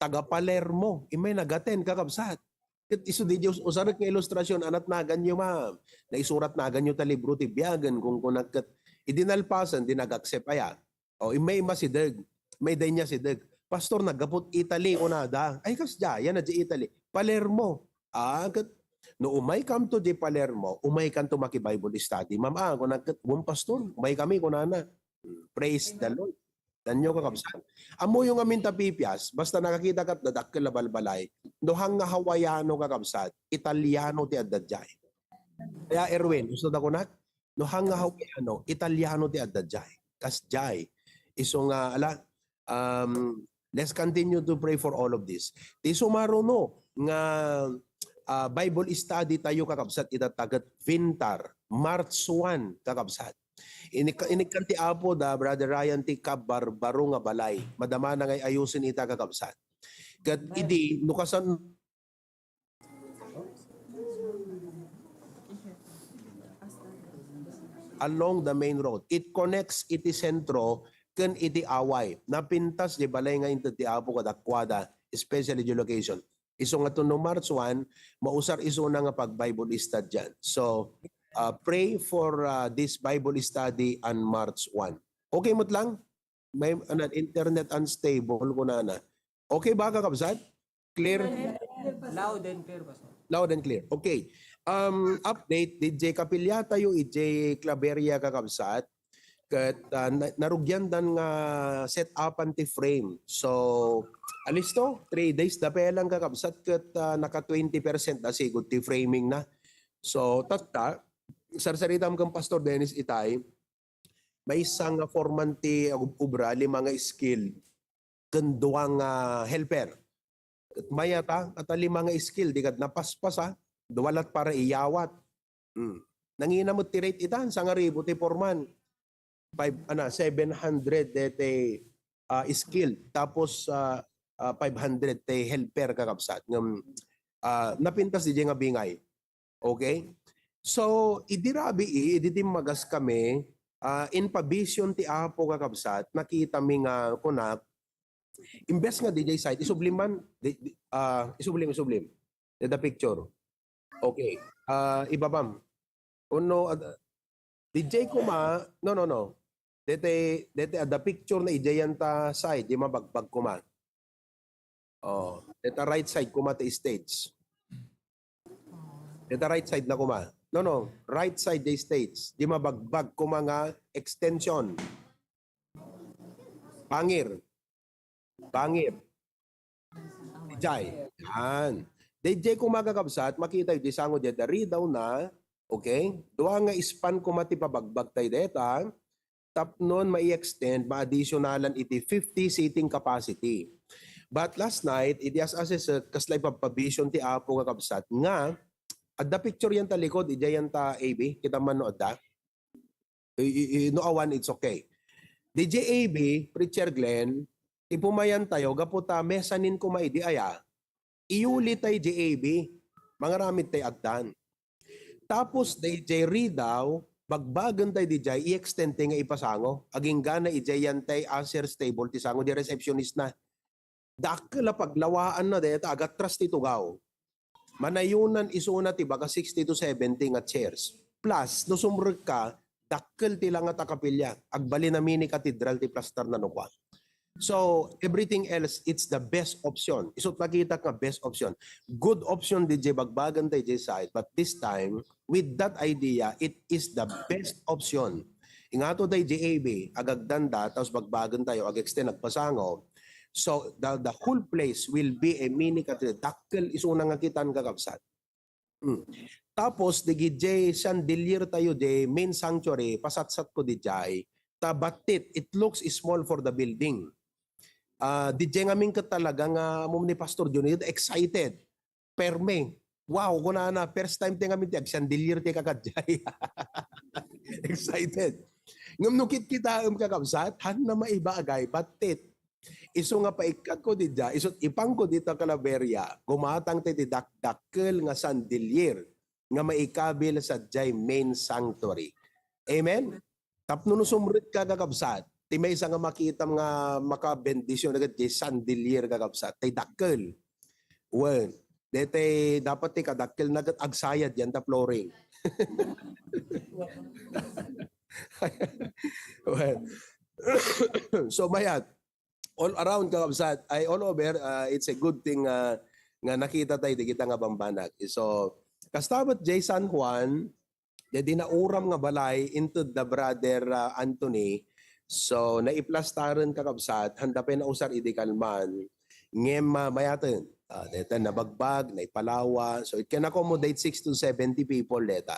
taga Palermo, immay nagaten, kakabsat. Ket isu di Dios usarek nga ilustrasyon, anat naganyo, ma'am. Naisurat naganyo ta libro ti biagen, kunkunak ket idi nalpasen, di nag-accept aya. O, immay masideg, may daynya sideg. Pastor, naggapu't Italy, kunada. Ay, kasdiay, yan na di Italy. Palermo. Ah, ket, no umay kam to di Palermo, umay kanto maki-Bible study. Ma'am, ah, kunak ket, "Wen, Pastor, umay kami," kunana. Hmm, praise the Lord. Tanyo, kakabsat. Ammoyo ngamin ta pipias, basta nakakita kat dadakkel a balbalay, no hang nga Hawaiano, kakabsat, Italiano ti adda diay. Kaya, Erwin, gusto ta kunak? No hang nga Hawaiano, Italiano ti adda diay. Kasdiay. Isu nga, ala, um, let's continue to pray for all of this. Ti sumaruno nga, ah, Bible study tayo, kakabsat, ita taget Vintar, March one, kakabsat. Inik-, inikkan ti Apo da Brother Ryan ti kabar-, baro nga balay. Madamana nga ayusin ita, kakabsat. Ket idi, no kasan-, along the main road. It connects iti sentro ken iti away. Napintas di balay nga inted ti Apo kadakuada, especially di location. Isu nga to no March one, mausar isuna nga pag-Bible study dyan. So, uh, pray for, uh, this Bible study on March one. Okay met lang? May, ano, internet unstable, kunana. Okay ba, kakabsat? Clear? Loud and clear, Pastor. Loud and clear. Okay. Um, update, D J Capillata yo, D J Claveria, kakabsat. Ket, ah, na-, narugyan dan nga set upan ti frame. So, alisto, three days da pay lang, kakabsat, ket, ah, naka twenty percent da sigud ti framing na. So, tatta, sarsaritam ken Pastor Dennis itay, maysa nga foreman ti ub-, ubra, lima nga skill, ken dua nga helper. Ket mayat a, ata lima nga skill, di kad napaspasa, dua lat para iyawat. Hmm. Nangina met ti rate itan, sangaribu ti foreman. Five, ana, seven hundred deti, ah, skill. Tapos, ah, ah, five hundred ti helper, kakabsat. Ngem, ah, napintas di nga bingay. Okay? So, idi rabii, idi timmagas kami, ah, in pa-vision ti Apo, kakabsat, nakita mi nga kunak, imbes nga diay side, isublim man, di, di, ah, isublim, isublim. Deta picture. Okay. Ah, ibabam. Uno, ad-, D J kuma, no, no, no. Dete, dete, ada picture na ijayan ta side, di mabagbag kuma. Oh, deta right side kuma ti stage. Deta right side na kuma. No, no. Right side the stage. Di mabagbag kuma nga extension. Bangir. Bangir. Dijay. Yan. Dijay kuma kakabsat, makita yu, di sango di ada ridaw na, okay? Dua nga span kuma ti pabagbag tay deta, tapnon ma-extend, ma-additionalan iti fifty seating capacity. But last night, idi as assessor, kasla ipagpabision ti Apo nga kabsat, nga, adda picture yan ta likod, ija yan ta A B, kita man no adda. I, i, i, no awan, it's okay. D J A B, Preacher Glenn, ipumayan tayo, gapu ta mesanin kuma idi aya, iyuli tay J A B, mangaramid tay agdan. Tapos D J Ridaw, bagbagen tay D J, i-extend tay nga ipasango. Agingga na idiay yan tay usher's table ti sango, di receptionist na. Dakkel a paglawaanna dayta, agatras ti tugaw. Manayunan isuna ti baga sixty to seventy nga chairs. Plus, no sumrekka, dakkel ti langat a kapilya. Agbalin a mini cathedral ti plastar na no kua. So, everything else, it's the best option. Isut nakita nga best option. Good option D J bagbagan tay J side, but this time, with that idea, it is the best option. Ingato tay J A B, agagdanda, tapos bagbagan tayo, ag-extend, agpasango. So, the, the whole place will be a mini cathedral. Dakkel isuna nga kitan kakabsat. Mm. Tapos, di gijay chandelier tayo, di main sanctuary, pasatsat ko di jay. Ta battit, it looks small for the building. Ah, di jay ngamin ket talaga nga, mo ni Pastor Junior, excited. Perme. Wow, kunana, first time ti ngamin ti agchandelier ti kakadjay. Excited. Ngem no kitkitaem kakabsat, han na maibagay, battit. Isu nga paikkatko didya, isut ipangko dita Claveria, gumatang ti dakdakkel nga chandelier nga maikabil sadiay main sanctuary. Amen? Tapno no sumrekka, kakabsat, ti maysa nga makitam nga makabendisyon ket diay chandelier, kakabsat, tay dakkel. Wen, detay dapat ti kadakkelna ket agsayad yan ta flooring. Wen. So, mayat, all around, kakabsat, ay all over, ah, it's a good thing, ah, nga nakita tayo di kita nga bambanag. So, kasta met jay San Juan, di nauram nga balay into the brother, ah, Anthony. So, naiplastaren, kakabsat, handa pay nausar idi kalman. Ngem, ah, mayaten. Ah, deta nabagbag, naipalawa. So, it can accommodate sixty to seventy people deta.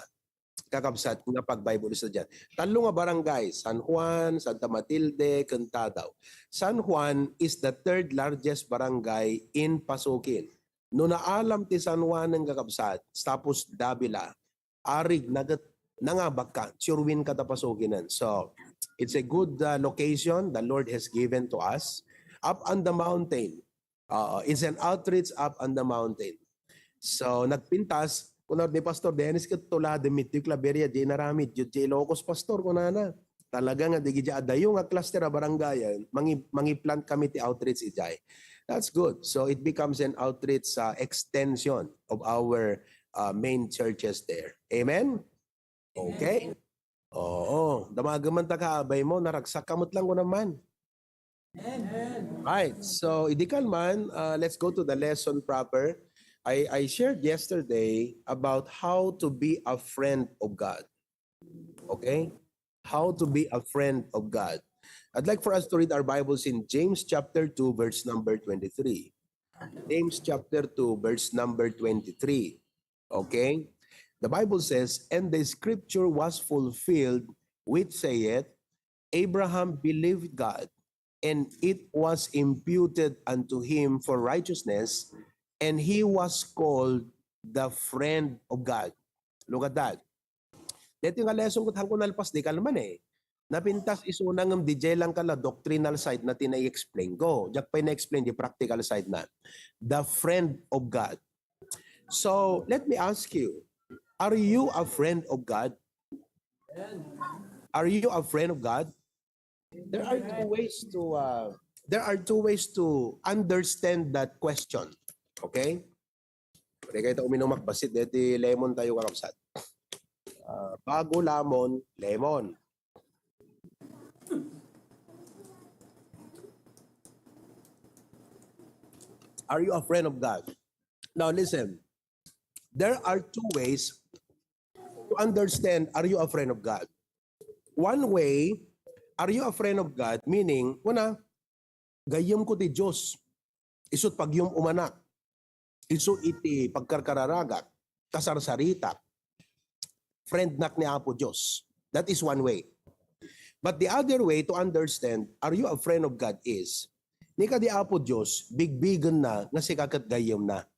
Kakabsat nga pag-Bible study. Tallo nga barangay, San Juan, Santa Matilde, ken Tadao. San Juan is the third largest barangay in Pasukin. No naalam ti San Juan nga kakabsat, tapos Davila, arig na ket nangabakka, sure win ka ta Pasukinen. So, it's a good, uh, location the Lord has given to us. Up on the mountain, Oo, it's an outreach up on the mountain. So, nagpintas, kuna ni Pastor Dennis, ket tulad ditoy Claveria, di naramid, diay Ilocos, Pastor, kunana. Talaga nga, di gidi adayo nga cluster a barangayan, mangi-, mangiplant kami ti outreach idiay. That's good. So, it becomes an outreach, uh, extension of our, uh, main churches there. Amen? Okay? Oo. Damagen man ta kaabay mo, naragsak ka met lang ko naman. Right. So, idi kalman, uh, let's go to the lesson proper. I, I shared yesterday about how to be a friend of God. Okay? How to be a friend of God. I'd like for us to read our Bibles in James chapter two, verse number twenty-three. James chapter two, verse number twenty-three. Okay? The Bible says, "And the scripture was fulfilled, which saith, Abraham believed God, and it was imputed unto him for righteousness, and he was called the friend of God." Look at that. Dito nga lesson ko, hangko nalpas, di kalman eh. Napintas isuna ngem diay lang kala doctrinal side na ti na-explain ko. Diak pay na-explain di practical side na. The friend of God. So, let me ask you, are you a friend of God? Are you a friend of God? There are two ways to, uh, there are two ways to understand that question. Okay? Pwede kayo ta uminom ak basit, deti lemon tayo, kakabsat. Ah, bago lamon, lemon. Are you a friend of God? Now listen, there are two ways to understand, are you a friend of God? One way, are you a friend of God? Meaning, una, gayyemko ti Dios. Isu't pagyum-umanak. Isu iti pagkarkararagat, kasarsaritak. Friendnak ni Apo Dios. That is one way. But the other way to understand, are you a friend of God is, ni kadi Apo Dios, bigbigenna nga sika ket gayyemna.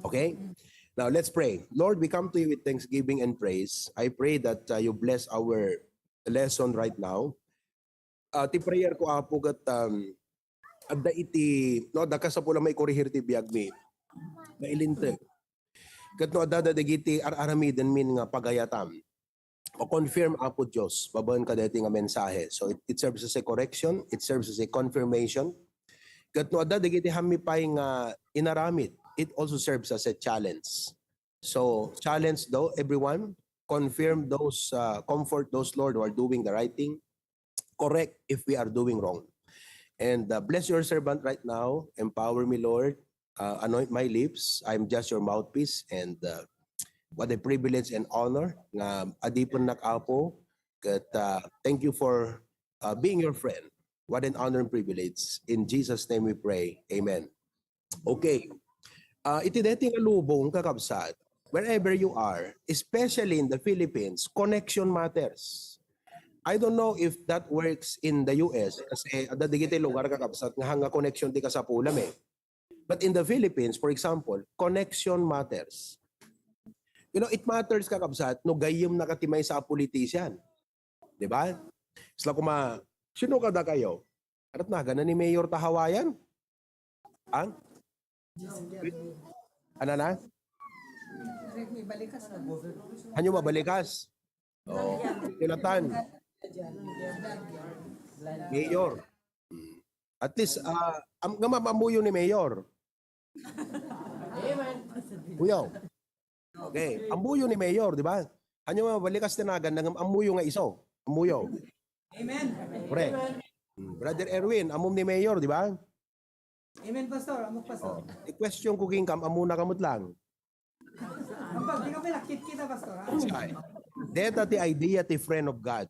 Okay? Now, let's pray. Lord, we come to you with thanksgiving and praise. I pray that uh, you bless our lesson right now. Ah, ti prayer ko, Apo, ket, um, adda iti, no, adda kasapulan maikorehir ti biagmi. Mailinteg. Ket no adda dagiti ar-aramidenmin nga pagayatam, o confirm, Apo Dios, babaen kadaytoy nga mensahe. So it, it serves as a correction, it serves as a confirmation. Ket no adda dagiti hammi pay nga inaramid, it also serves as a challenge. So challenge though everyone, confirm those, uh, comfort those, Lord, who are doing the right thing, correct if we are doing wrong. And uh, bless your servant right now. Empower me, Lord. Uh, anoint my lips. I'm just your mouthpiece. And uh, what a privilege and honor nga adipennak, Apo. Ket uh, thank you for uh, being your friend. What an honor and privilege. In Jesus' name we pray. Amen. Okay. Ah, iti daytoy nga lubong, kakabsat, wherever you are, especially in the Philippines, connection matters. I don't know if that works in the U S kasi adda dagiti lugar, kakabsat, nga hanga connection ti kasapulam eh. But in the Philippines, for example, connection matters. You know, it matters, kakabsat, no gayyemnaka ti maysa a politician. Di ba? Isla kuma, sino kadakayo? Arat na, gana ni Mayor ta Hawaiian? Ang? Ano na? Hanyo mabalikas? Oh, Jonathan. Mayor. Mm. At least, ah, am, nga ma'am, ammuyo ni Mayor. Kuya. Okay, ammuyo ni Mayor, di ba? Hanyo mabalikas ti nagan, nangam ammuyo nga iso. Ammuyo. Amen. Correct. Mm, Brother Erwin, ammom ni Mayor, di ba? Amen, Pastor. Ammok, Pastor. Oh. I-question ko king kam, ammona ka met lang. Ampag, di kami nakit kita, Pastor, ha? Deta ti idea ti friend of God.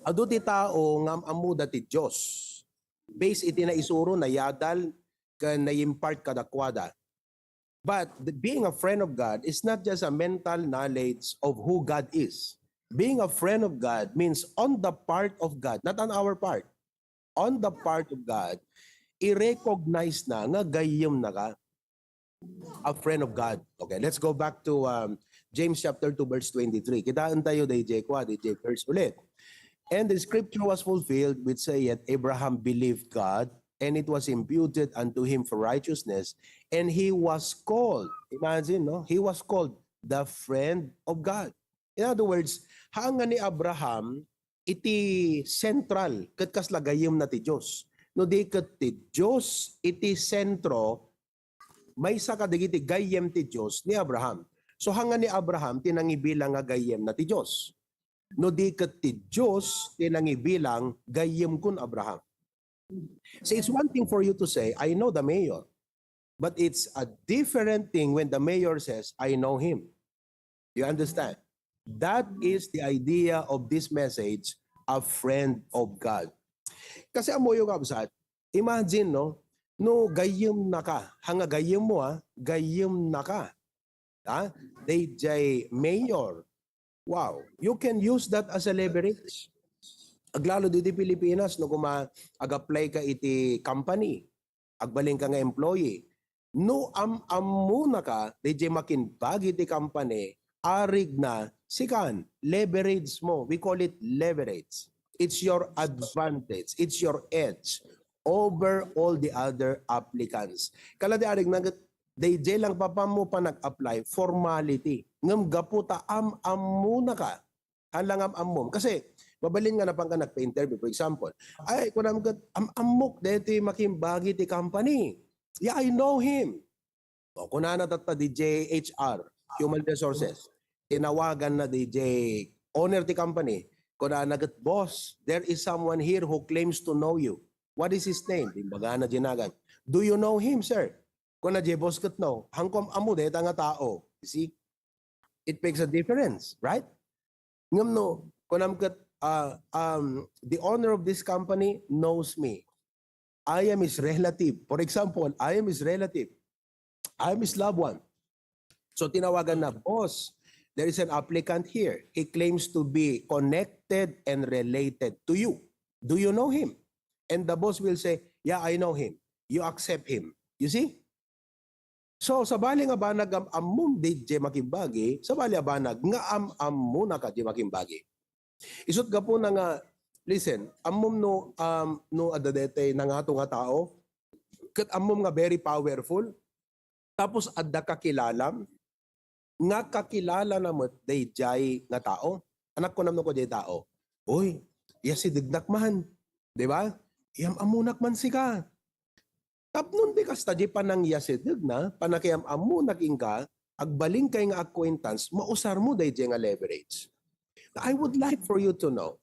Adu ti tao nga am-ammoda ti Dios. Based iti naisuro, nayadal, ken na-impart kadakuada. But the, being a friend of God is not just a mental knowledge of who God is. Being a friend of God means on the part of God, not on our part. On the part of God, i-recognize na nga gayyemnaka a friend of God. Okay, let's go back to um, James chapter two verse twenty-three. Kitaan tayo dayjay kua, dayjay verse ulit. And the scripture was fulfilled, which saith, Abraham believed God, and it was imputed unto him for righteousness, and he was called. Imagine, no? He was called the friend of God. In other words, haan nga ni Abraham iti sentral ket kasla gayyemna ti Dios. No di ket ti Dios iti sentro, maysa kadagiti gayyem ti Dios ni Abraham. So, haan nga ni Abraham ti nangibilang nga gayyemna ti Dios. No di ket ti Dios ti nangibilang gayyem kun Abraham. So, it's one thing for you to say, "I know the mayor." But it's a different thing when the mayor says, "I know him." You understand? That is the idea of this message, a friend of God. Kasi ammoyo, kabsat, imagine, no, no gayyemnaka, hanga gayyemmo, ha, gayyemnaka. Ha? Dayjay mayor. Wow, you can use that as a leverage. Aglalo didi Pilipinas, no, kuma ag-apply ka iti company, agbalin ka nga employee. No am-ammonaka, dayjay makimbagi ti company, arigna, sikan, leverage mo. We call it leverage. It's your advantage. It's your edge over all the other applicants. Kala di arigna, dayjay lang papammo panag-apply, formality. Ngem gapu ta am-ammonaka, haan lang am-ammom. Kasi, mabalin nga napan ka nagpa-interview, for example, ay, kunam ket, am-ammok daytoy makimbagi ti company. Yeah, I know him. O, kunana tatta dayjay H R, human resources. Tinawagan na D J owner ti company. Kunana ket, "Boss, there is someone here who claims to know you. What is his name?" Imbagana diay nagan. "Do you know him, sir?" Kuna diay boss ket, "No." Haanko am-ammo dayta nga tao. You see? It makes a difference, right? Ngem no, kunam ket, ah, um, the owner of this company knows me. I am his relative. For example, I am his relative. I am his loved one. So tinawagan na, "Boss, there is an applicant here. He claims to be connected and related to you. Do you know him?" And the boss will say, "Yeah, I know him." You accept him. You see? So, sabali nga banag am-ammom diay makimbagi, sabali a banag nga am-ammona kadi makimbagi. Isut' gapuna nga, listen, ammom no, um, no adda daytoy nangato nga tao, ket ammom nga very powerful, tapos adda kakilalam, nga kakilalana met daydiay nga tao. Anak ko namno ko diay tao, "Uy, yasidegnak man." Di ba? "Iyam-ammonak man sika." Tapno di kasta diay panangyasidegna, panakiyam-ammona kenka, agbalin kay nga acquaintance, mausarmo daydiay nga leverage. I would like for you to know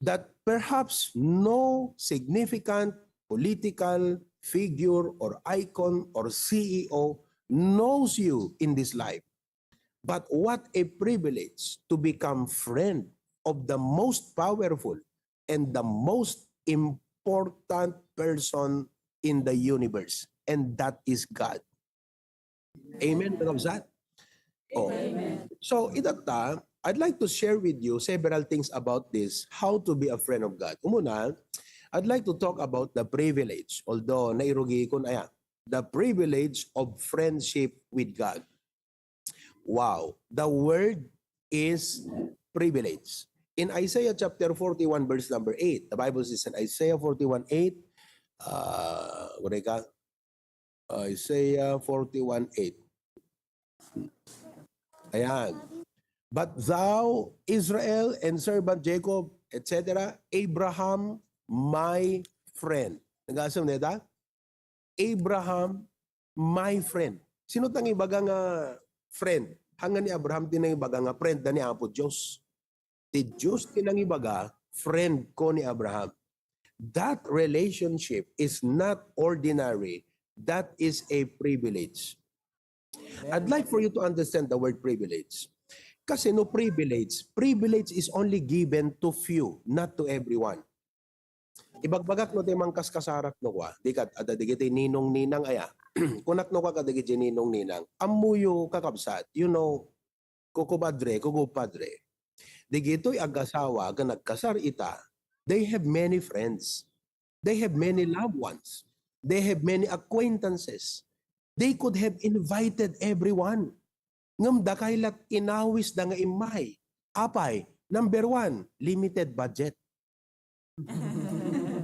that perhaps no significant political figure or icon or C E O knows you in this life. But what a privilege to become friend of the most powerful and the most important person in the universe, and that is God. Amen, mga kabsat? Oh. So, itatta, I'd like to share with you several things about this, how to be a friend of God. Umuna, I'd like to talk about the privilege, although nairugi ko na yan, the privilege of friendship with God. Wow, the word is privilege. In Isaiah chapter forty-one, verse number eight, the Bible says in Isaiah forty-one eight, uh, where ka? Isaiah forty-one eight. Ayan. "But thou, Israel, and servant Jacob," et cetera, "Abraham, my friend." Nag-asam na ita? "Abraham, my friend." Sino ti nangibaga nga friend? Haan nga ni Abraham ti nangibaga nga friend na ni Apo Dios. Ti Dios ti nangibaga, friend ko ni Abraham. That relationship is not ordinary. That is a privilege. I'd like for you to understand the word privilege. Kasi no privilege, privilege is only given to few, not to everyone. Ibagbagak no ti mangkaskasarak no kua, di kat-, adda digiti ninong-ninang aya. Kunak no kua kadagiti ninong-ninang, "Ammoyo, kakabsat, you know, kukumadre, kukupadre, digitoy agasawa ken nagkasar ita, they have many friends. They have many loved ones. They have many acquaintances. They could have invited everyone. Ngem dakay lat inawisda nga immay. Apay, number one, limited budget."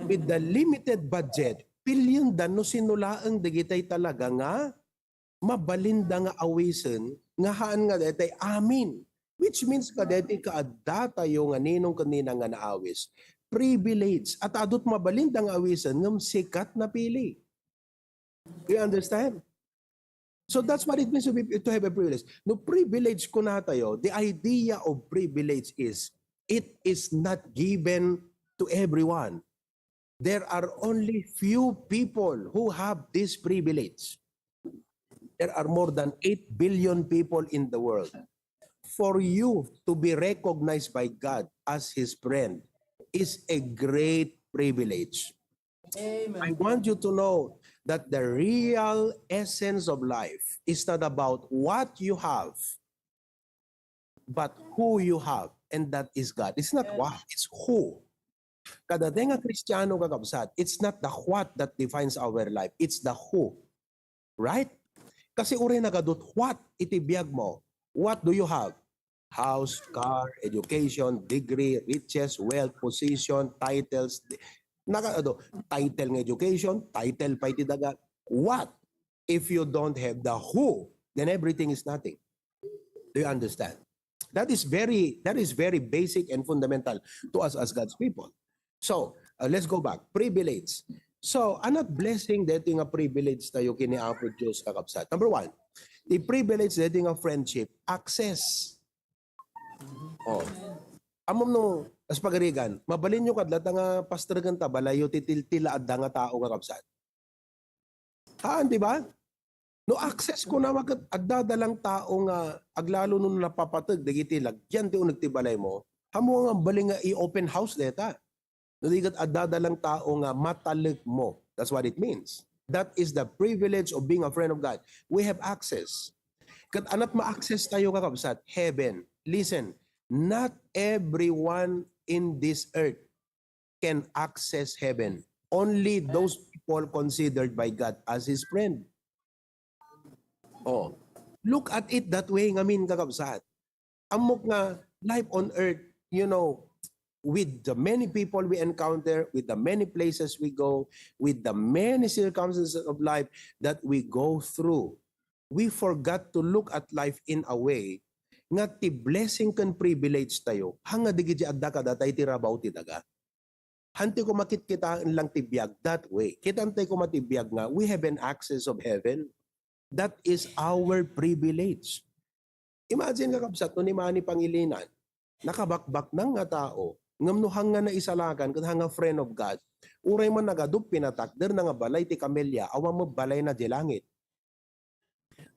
With the limited budget, pilienda no sino laeng dagitay talaga nga mabalinda nga awisen nga haan nga daytay amin. Which means kadaytay kaaddatayo nga ninong ken ninang nga naawis. Privilege. At adut mabalinda nga awisen ngem sika ti napili. Do you understand? So that's what it means to be, to have a privilege. No privilege kunatayo, the idea of privilege is it is not given to everyone. There are only few people who have this privilege. There are more than eight billion people in the world. For you to be recognized by God as His friend is a great privilege. I want you to know that the real essence of life is not about what you have, but who you have, and that is God. It's not what, it's who. Kadatayo nga Kristiano, kakabsat, it's not the what that defines our life, it's the who. Right? Kasi uray nagadut what iti biag mo. What do you have? House, car, education, degree, riches, wealth, position, titles. Di-, naka-, ano, title nga education, title pa iti daga. What if you don't have the who? Then everything is nothing. Do you understand? That is very, that is very basic and fundamental to us as God's people. So, uh, let's go back. Privilege. So, anat blessing daytoy nga privilege tayo ken ni Apo Dios, kakabsat? Number one, the privilege daytoy nga friendship, access. Oh. Ammom no, as pagarigan, mabalinyo kadlata nga pastor kanta, balayyo ti til-, tila adda nga tao nga kabsat. Haan, di ba? No access ko na, ket adda lang tao nga aglalo no napapateg dagiti lagyan ti uneg ti balaymo, ammo nga balin nga i-open house deta. No di ket adda lang tao nga matalekmo. That's what it means. That is the privilege of being a friend of God. We have access. Ket anat ma-access tayo, kakabsat, heaven. Listen, not everyone in this earth can access heaven. Only those people considered by God as His friend. Oh, look at it that way ngamin, kakabsat. Ammok nga life on earth, you know, with the many people we encounter, with the many places we go, with the many circumstances of life that we go through, we forgot to look at life in a way nga ti blessing ken privilege tayo, hanga digiti adda kadatayo ti rabaw ti daga. Hanti ko makitkitaen lang ti biag that way. Kitantay ko mati biag nga we have an access of heaven. That is our privilege. Imagine, kakabsat, no ni Manny Pangilinan, nakabakbaknang nga tao, ngem no hanga naisalakan ken hanga friend of God, uray man nagadup pinatakderna nga balay ti kamelia, awan met balayna di langit.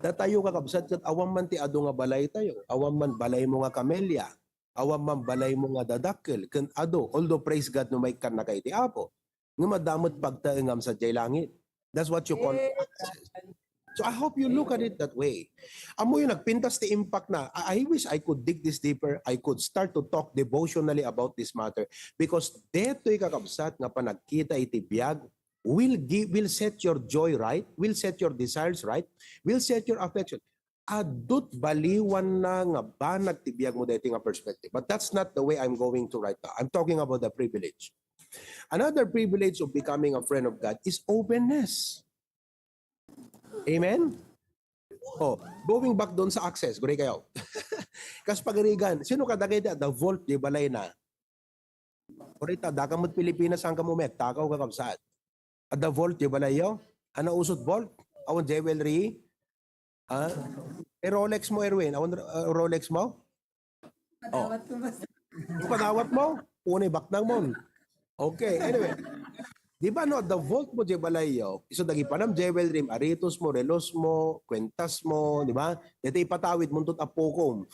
Datayo, kakabsat, ket awan man ti adu nga balaytayo, awan man balaymo nga kamelia, awan man balaymo nga dadakkel, ken adu, although praise God no maikkannaka iti Apo, ngem adda met pagtaengam sadiay langit. That's what you call access. So I hope you look at it that way. Ammoyo, nagpintas ti impact na. I, I wish I could dig this deeper. I could start to talk devotionally about this matter because detoy, kakabsat, nga panagkita iti biag will give, will set your joy right, will set your desires right, will set your affection. Adut baliwanna nga banag ti biagmo daytoy nga perspective. But that's not the way I'm going to right now. I'm talking about the privilege. Another privilege of becoming a friend of God is openness. Amen? Oh, going back doon sa access, guri kayo. Kas pagarigan, sino kadagiti adda vault di balayna? Kurita, daka met Pilipinas, saan ka mo met? Takaw, kakabsat. Adda vault di balayyo? Ano usot vault? Awan jewelry? Ha? Eh, Rolex mo, Erwin? Awan, uh, Rolex mo? Oh. Padawat ko, mas- Yung padawat mo? Unay baknang mo. Okay, anyway. Di ba, no, adda vault mo di balayyo? Isu dagi panam jewelry, aritos mo, relos mo, kwentas mo, di ba? Dito ipatawid mo tut apukom.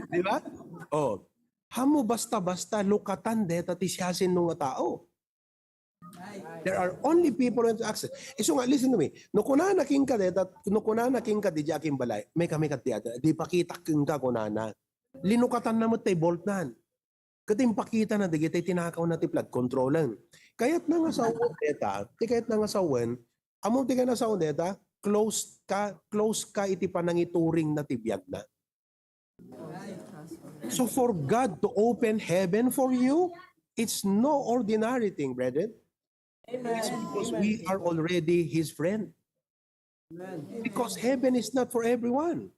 Di ba? Oh. Hamo basta-basta lukatan deta ti siasino nga tao. There are only people who have access. Isu nga, listen to me. No kunana kenka deta, no kunana kenka di akin balay, may kami kat di ata, di pakitak kenka kunana. Linukatan na met tay vault nan. Ket impakita na dagiti tinakaw na ti flood control-en. Kayat na nga sawen deta, ti kayat na nga sawen, ammo ti kayat na sawen deta, close ka, close ka iti panangituring na ti biag na. So for God to open heaven for you, it's no ordinary thing, brethren. It's because we are already His friend. Because heaven is not for everyone.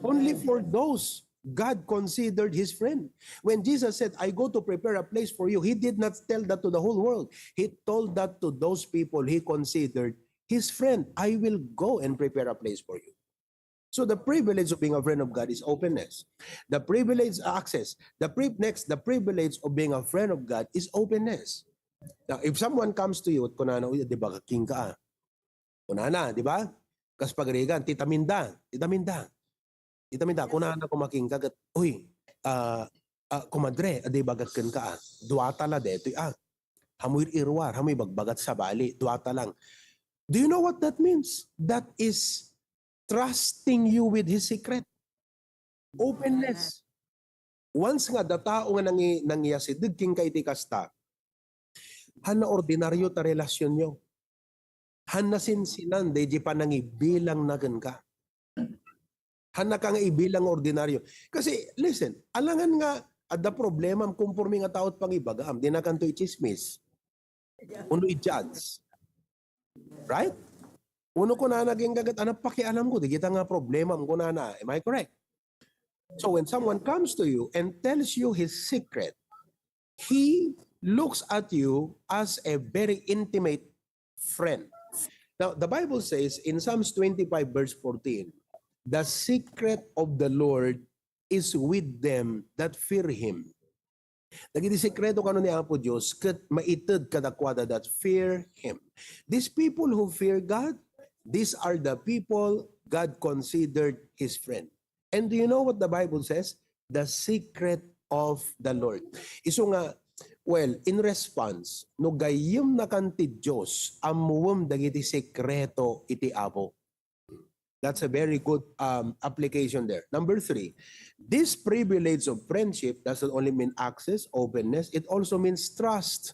Only for those God considered His friend. When Jesus said, "I go to prepare a place for you," He did not tell that to the whole world. He told that to those people He considered His friend. "I will go and prepare a place for you." So the privilege of being a friend of God is openness. The privilege, uh, access. The pri-, next, the privilege of being a friend of God is openness. Now, if someone comes to you at kunana, "Uy, di ba kaking ka, ah?" Kunana, di ba? Kas pagarigan, titaminda, titaminda. Titaminda, kunana ko making ka, ket, "Uy, ah, ah, kumadre, adi bagat ken ka, ah. Duata la detoy, ah. Hamoy ir-iruar, hamoy bagbagat sabali, duata lang." Do you know what that means? That is trusting you with his secret. Openness. Once nga adda tao nga nangi-, nangiyasideg kenka iti kasta, haan a ordinaryo ta relasionyo. Haan a sinsinan daydi panangibilangna kenka. Haan a ka nga ibilang nga ordinaryo. Kasi, listen, alangan nga adda problemam, konforme nga tao ti pangibagaam, dina kanto itsismis. Wenno i-judge. Right? Wenno kunana, "Agingga ket, ania pakialamko dagita nga problemam?" kunana. Am I correct? So when someone comes to you and tells you his secret, he looks at you as a very intimate friend. Now, the Bible says in Psalms twenty-five verse fourteen, "The secret of the Lord is with them that fear Him. Dagiti sekreto kano ni Apo Dios ket maited kadakuada that fear Him. These people who fear God, these are the people God considered His friend. And do you know what the Bible says? The secret of the Lord. Isu nga, well, in response, no gayyemnakan ti Dios, ammuem dagiti sekreto iti Apo. That's a very good um, application there. Number three, this privilege of friendship doesn't only mean access, openness, it also means trust.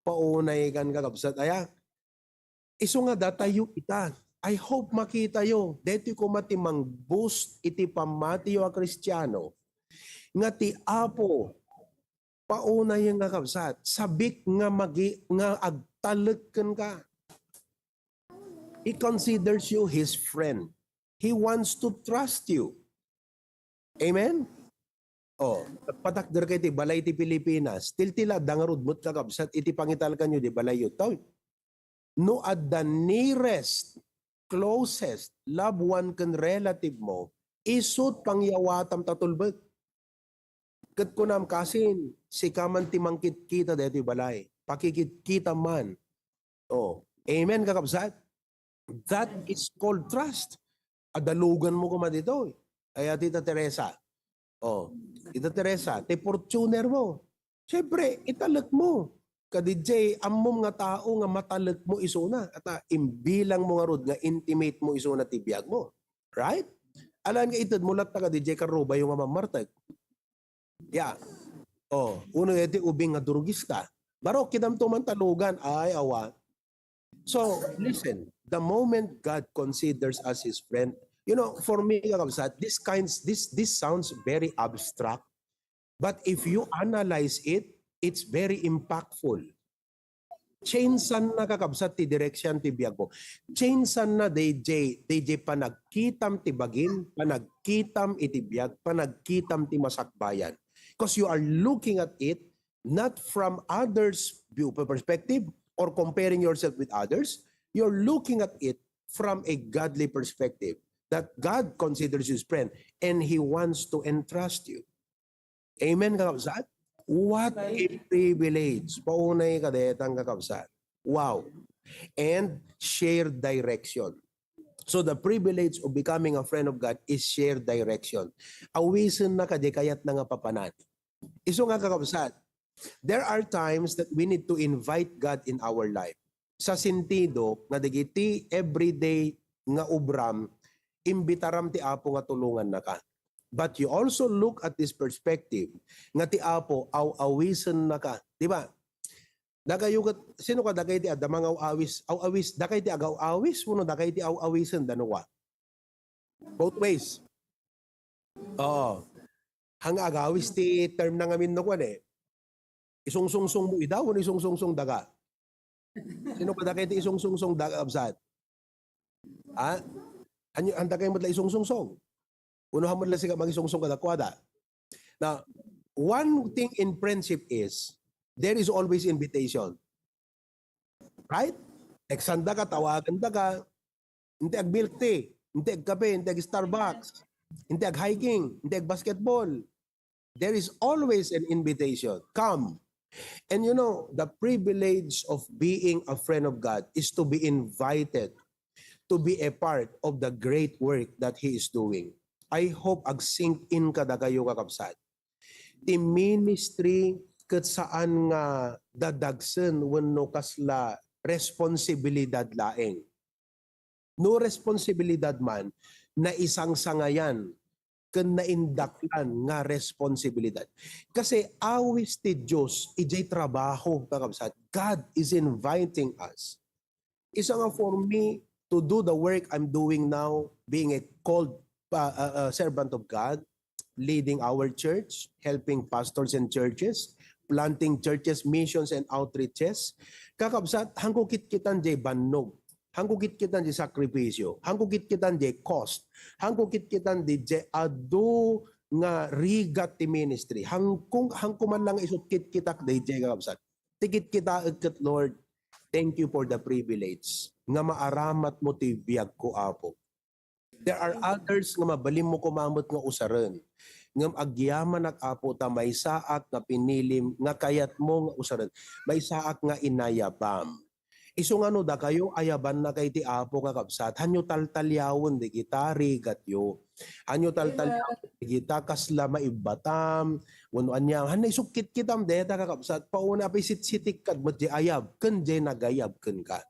Paunay kan kakabsat, aya? Isu nga datayo ita. I hope makitayo. Detoy koma ti mang-boost iti pammatiyo a Kristiano nga ti Apo paunay nga kabsat. Sabik nga magi-, nga agtalek kenka. He considers you his friend. He wants to trust you. Amen? Oh, patakder kay ti balay ti Pilipinas. Tiltila da ngarud met kakabsat iti pangitalakanyo di balayyo. Taw, no adda nearest, closest, loved one ken relative mo, isut pangyawatam ta tulbek. Ket kunam, kasin, sika man ti mangkitkita daytoy balay. Pakikitkita man. Oh, amen, kakabsat? That is called trust. Adalugan mo koma ditoy. Kaya Tita Teresa. Oh, Tita Teresa, ti Fortuner mo. Siyempre, italek mo. Kadijay, ammom nga tao nga matalek mo isuna. Ata, imbilang mo ngarud nga intimate mo isuna ti biag mo. Right? Alan nga ited mo latta kadijay karrubayo nga mamartek. Ya. Oh, uno iti ubing nga durugista. Baro, kidam to man talugan. Ay, awa. So, listen, the moment God considers us His friend, you know, for me, kakabsat, this kinds, this, this sounds very abstract, but if you analyze it, it's very impactful. Change-an na, kakabsat, ti direksyon ti biag mo. Change-an na, D J, D J, panagkitam ti bagim, panagkitam iti biag, panagkitam ti masakbayan. Because you are looking at it not from others' view perspective or comparing yourself with others. You're looking at it from a godly perspective that God considers you his friend and He wants to entrust you. Amen, kakabsat? What a privilege. Paunay ka detang, kakabsat. Wow. And shared direction. So the privilege of becoming a friend of God is shared direction. Awisen na kadi kayat na nga papanan. Isu nga, kakabsat, there are times that we need to invite God in our life. Sa sentido nga dagiti everyday nga obram, imbitaram ti Apo nga tulongannaka. But you also look at this perspective nga ti Apo aw-awisennaka. Di ba? Dakayo ket, sino ka dakay ti adda mangaw-awis? Aw-awis, dakay ti agaw-awis, wenno dakay ti aw-awisen, dano wa? Both ways. Oo. Hang agawis ti term na ngamin no kwan eh. Isungsungsong mo ida, wenno isungsungsong daka? Sino ka dakay ti isungsungsong daka, kabsat? Ha? Anyo, handa kayo matla isungsungsong? Uno, hamun lang siga mangisungsong kadakwada. Now, one thing in friendship is, there is always invitation. Right? Tekstan da ka, tawagan da ka, inti ag milk tea, inti ag kape, inti ag Starbucks, inti ag hiking, inti ag basketball. There is always an invitation. Come. And you know, the privilege of being a friend of God is to be invited to be a part of the great work that He is doing. I hope ag-sink in kadakayo, kakabsat. Ti ministry ket saan nga dadagsen wenno kasla responsibilidad laeng. No responsibilidad man, naisangsangayan ken naindaklan nga responsibilidad. Kasi awis ti Dios idiay trabaho, kakabsat. God is inviting us. Isu nga for me to do the work I'm doing now, being a called uh, uh, uh, servant of God, leading our church, helping pastors and churches, planting churches, missions, and outreaches. Kakabsat, hangko kitkitan jay bannog. Hangko kitkitan jay sakripisyo. Hangko kitkitan jay cost. Hangko kitkitan di jay adu nga rigat ti ministry. Hangko, hangko man lang isut kitkitak di jay, kakabsat. Ti kitkitaek ket, Lord, thank you for the privilege nga maaramat mo ti biag ko, Apo. There are others nga mabalinmo koma met nga usaren. Ngem agyamanak, Apo, ta maysaak nga pinilim nga kayatmo nga usaren. Maysaak nga inayabam. Isu nga no dakayo, ayabanna kay ti Apo, kakabsat. Hanyo taltaliawen dagita rigatyo. Hanyo taltaliawen dagita kasla maibbatam wenno ania. Hanna isukkitkittam dayta, kakabsat. Pauna, apay sitsitik kad met diay ayab ken diay nagayab kenka.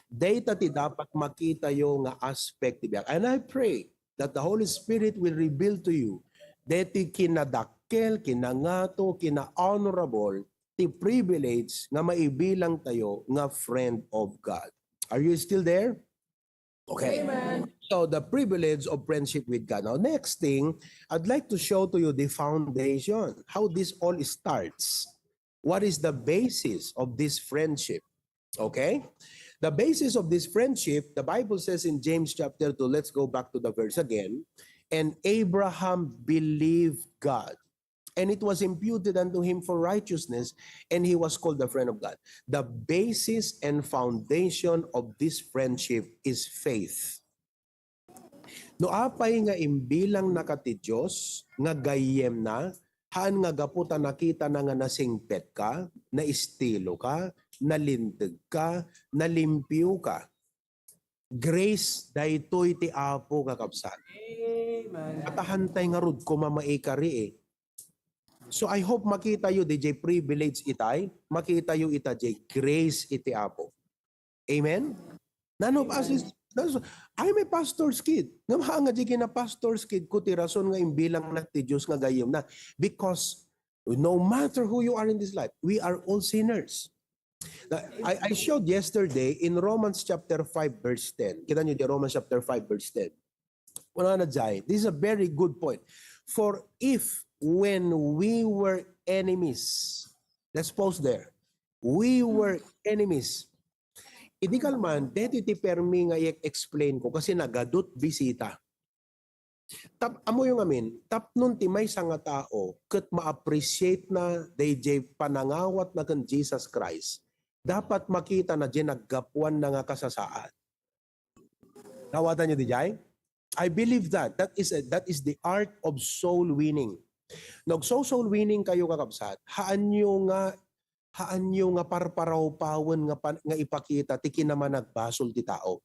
Dayta ti dapat makitayo nga aspect ti biag. And I pray that the Holy Spirit will reveal to you daytoy kinadakkel, kinangato, kina-honorable ti privilege nga maibilang tayo nga friend of God. Are you still there? Okay. Amen. So the privilege of friendship with God. Now, next thing, I'd like to show to you the foundation, how this all starts. What is the basis of this friendship? Okay? The basis of this friendship, the Bible says in James chapter two, let's go back to the verse again. And Abraham believed God, and it was imputed unto him for righteousness, and he was called the friend of God. The basis and foundation of this friendship is faith. No apay nga imbilangnaka ti Dios nga gayyemna, haan nga gapu ta nakitana nga nasingpetka, naestiloka, nalintegka, nalimpioka. Grace daytoy ti Apo, kakabsat. Amen. Katahantay ngarud koma maikari, eh. So I hope makitayo diay privilege itay, makitayo ita diay grace iti Apo. Amen? None of us is, none of us- I'm a pastor's kid. Ngem haan nga diay kina-pastor's kid ko ti rason nga imbilangnak ti Dios nga gayyemna. Because no matter who you are in this life, we are all sinners. Now, I, I showed yesterday in Romans chapter five verse ten. Kita niyo di Romans chapter five verse ten. Wala na diay. This is a very good point. For if when we were enemies, let's pause there. We were enemies. Idi kalman, deti ti permi nga i-explain ko kasi nagadut bisita. Tap, amoyo ngamin, tapnon ti maysa nga tao ket ma-appreciate na dayjay panangawatna ken Jesus Christ, dapat makita na diay naggapuan na nga kasasaad. Nawatan niyo diay? I believe that. That is a, that is the art of soul winning. No agso-soul winning kayo, kakabsat, haanyo nga haanyo nga parparawpawen nga pan, nga ipakita ti kinamanagbasol ti tao.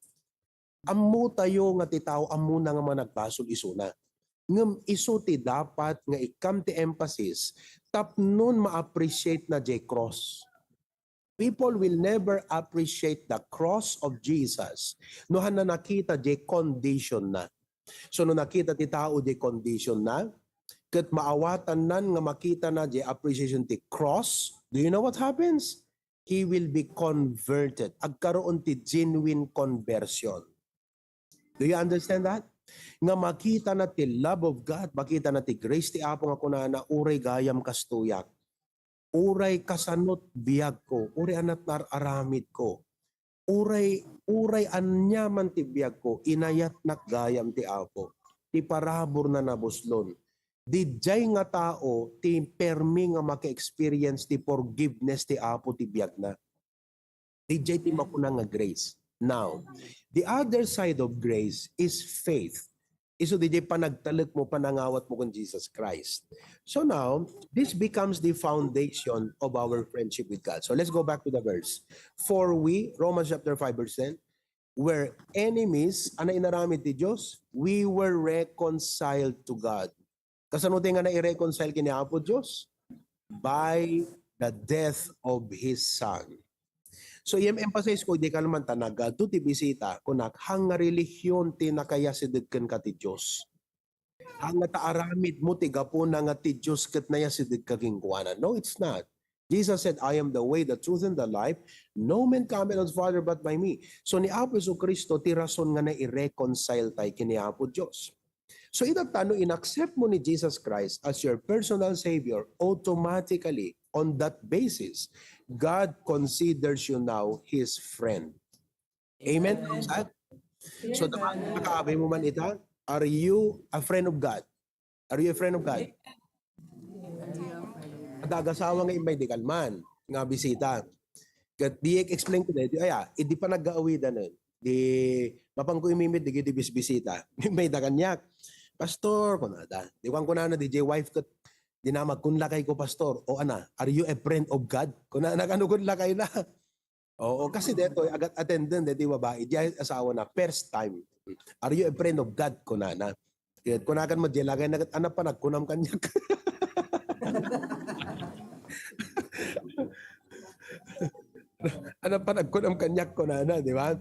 Ammo tayo nga ti tao ammona nga managbasol isuna. Ngem isu ti dapat nga ikkam ti emphasis tapnon ma-appreciate na diay cross. People will never appreciate the cross of Jesus no hanna nakita diay condition na. So no nakita ti tao diay condition na, ket maawatannan nga makita na diay appreciation ti cross, do you know what happens? He will be converted. Agkaroon ti genuine conversion. Do you understand that? Nga makita na ti love of God, makita na ti grace ti Apo nga kunana, uray gayam kastoyak. Uray kasanot biagko, uray anat nar-aramidko. Uray, uray aniaman ti biagko, inayatnak gayam ti Apo. Ti paraburna nabuslon. Didiay nga tao ti permi nga maka-experience ti forgiveness ti Apo ti biagna. Didiay ti makuna nga grace. Now, the other side of grace is faith. Isu didiay panagtalekmo, panangawatmo ken Jesus Christ. So now, this becomes the foundation of our friendship with God. So let's go back to the verse. For we, Romans chapter five verse ten, were enemies, ania inaramid ti Dios? We were reconciled to God. Kasano ti nga nai-reconcile ken ni Apo Dios? By the death of His Son. So, i-emphasize ko, di ka naman ta nagadu ti bisita, kunak, haan nga relihion ti nakayasideg kenka ti Dios. Haan nga ta aramidmo ti gapuna nga ti Dios ket nayasideg ka kenkuana. No, it's not. Jesus said, "I am the way, the truth, and the life. No man cometh unto the Father but by me." So, ni Apo Jesu-Cristo, ti rason nga nai-reconcile tay ken ni Apo Dios. So, ita ta no inaccept mo ni Jesus Christ as your personal Savior, automatically, on that basis, God considers you now His friend. Amen? Amen. Sir? So, Amen. Nakaabay mo man ita, are you a friend of God? Are you a friend of God? Amen. Adda agasawa nga immay di kalman nga bisita. Ket di explain ko di, aya, idi panaggaawidan, eh. Di Mapanko imimit dagiti bisbisita. Mayda kaniak, "Pastor," kunada. Di kuan kunana, "D J wife ket dinamagkon lakayko, Pastor." "O ana, are you a friend of God?" Kunana, "Kano kun lakayna?" Oo, kasi detoy, agat-attendant deti babai, di asawana, first time. "Are you a friend of God?" kunana. Ket kunakan met, "Di lakayna ket ana panagkunam kaniak." "Ana panagkunam kaniak," kunana, di ba?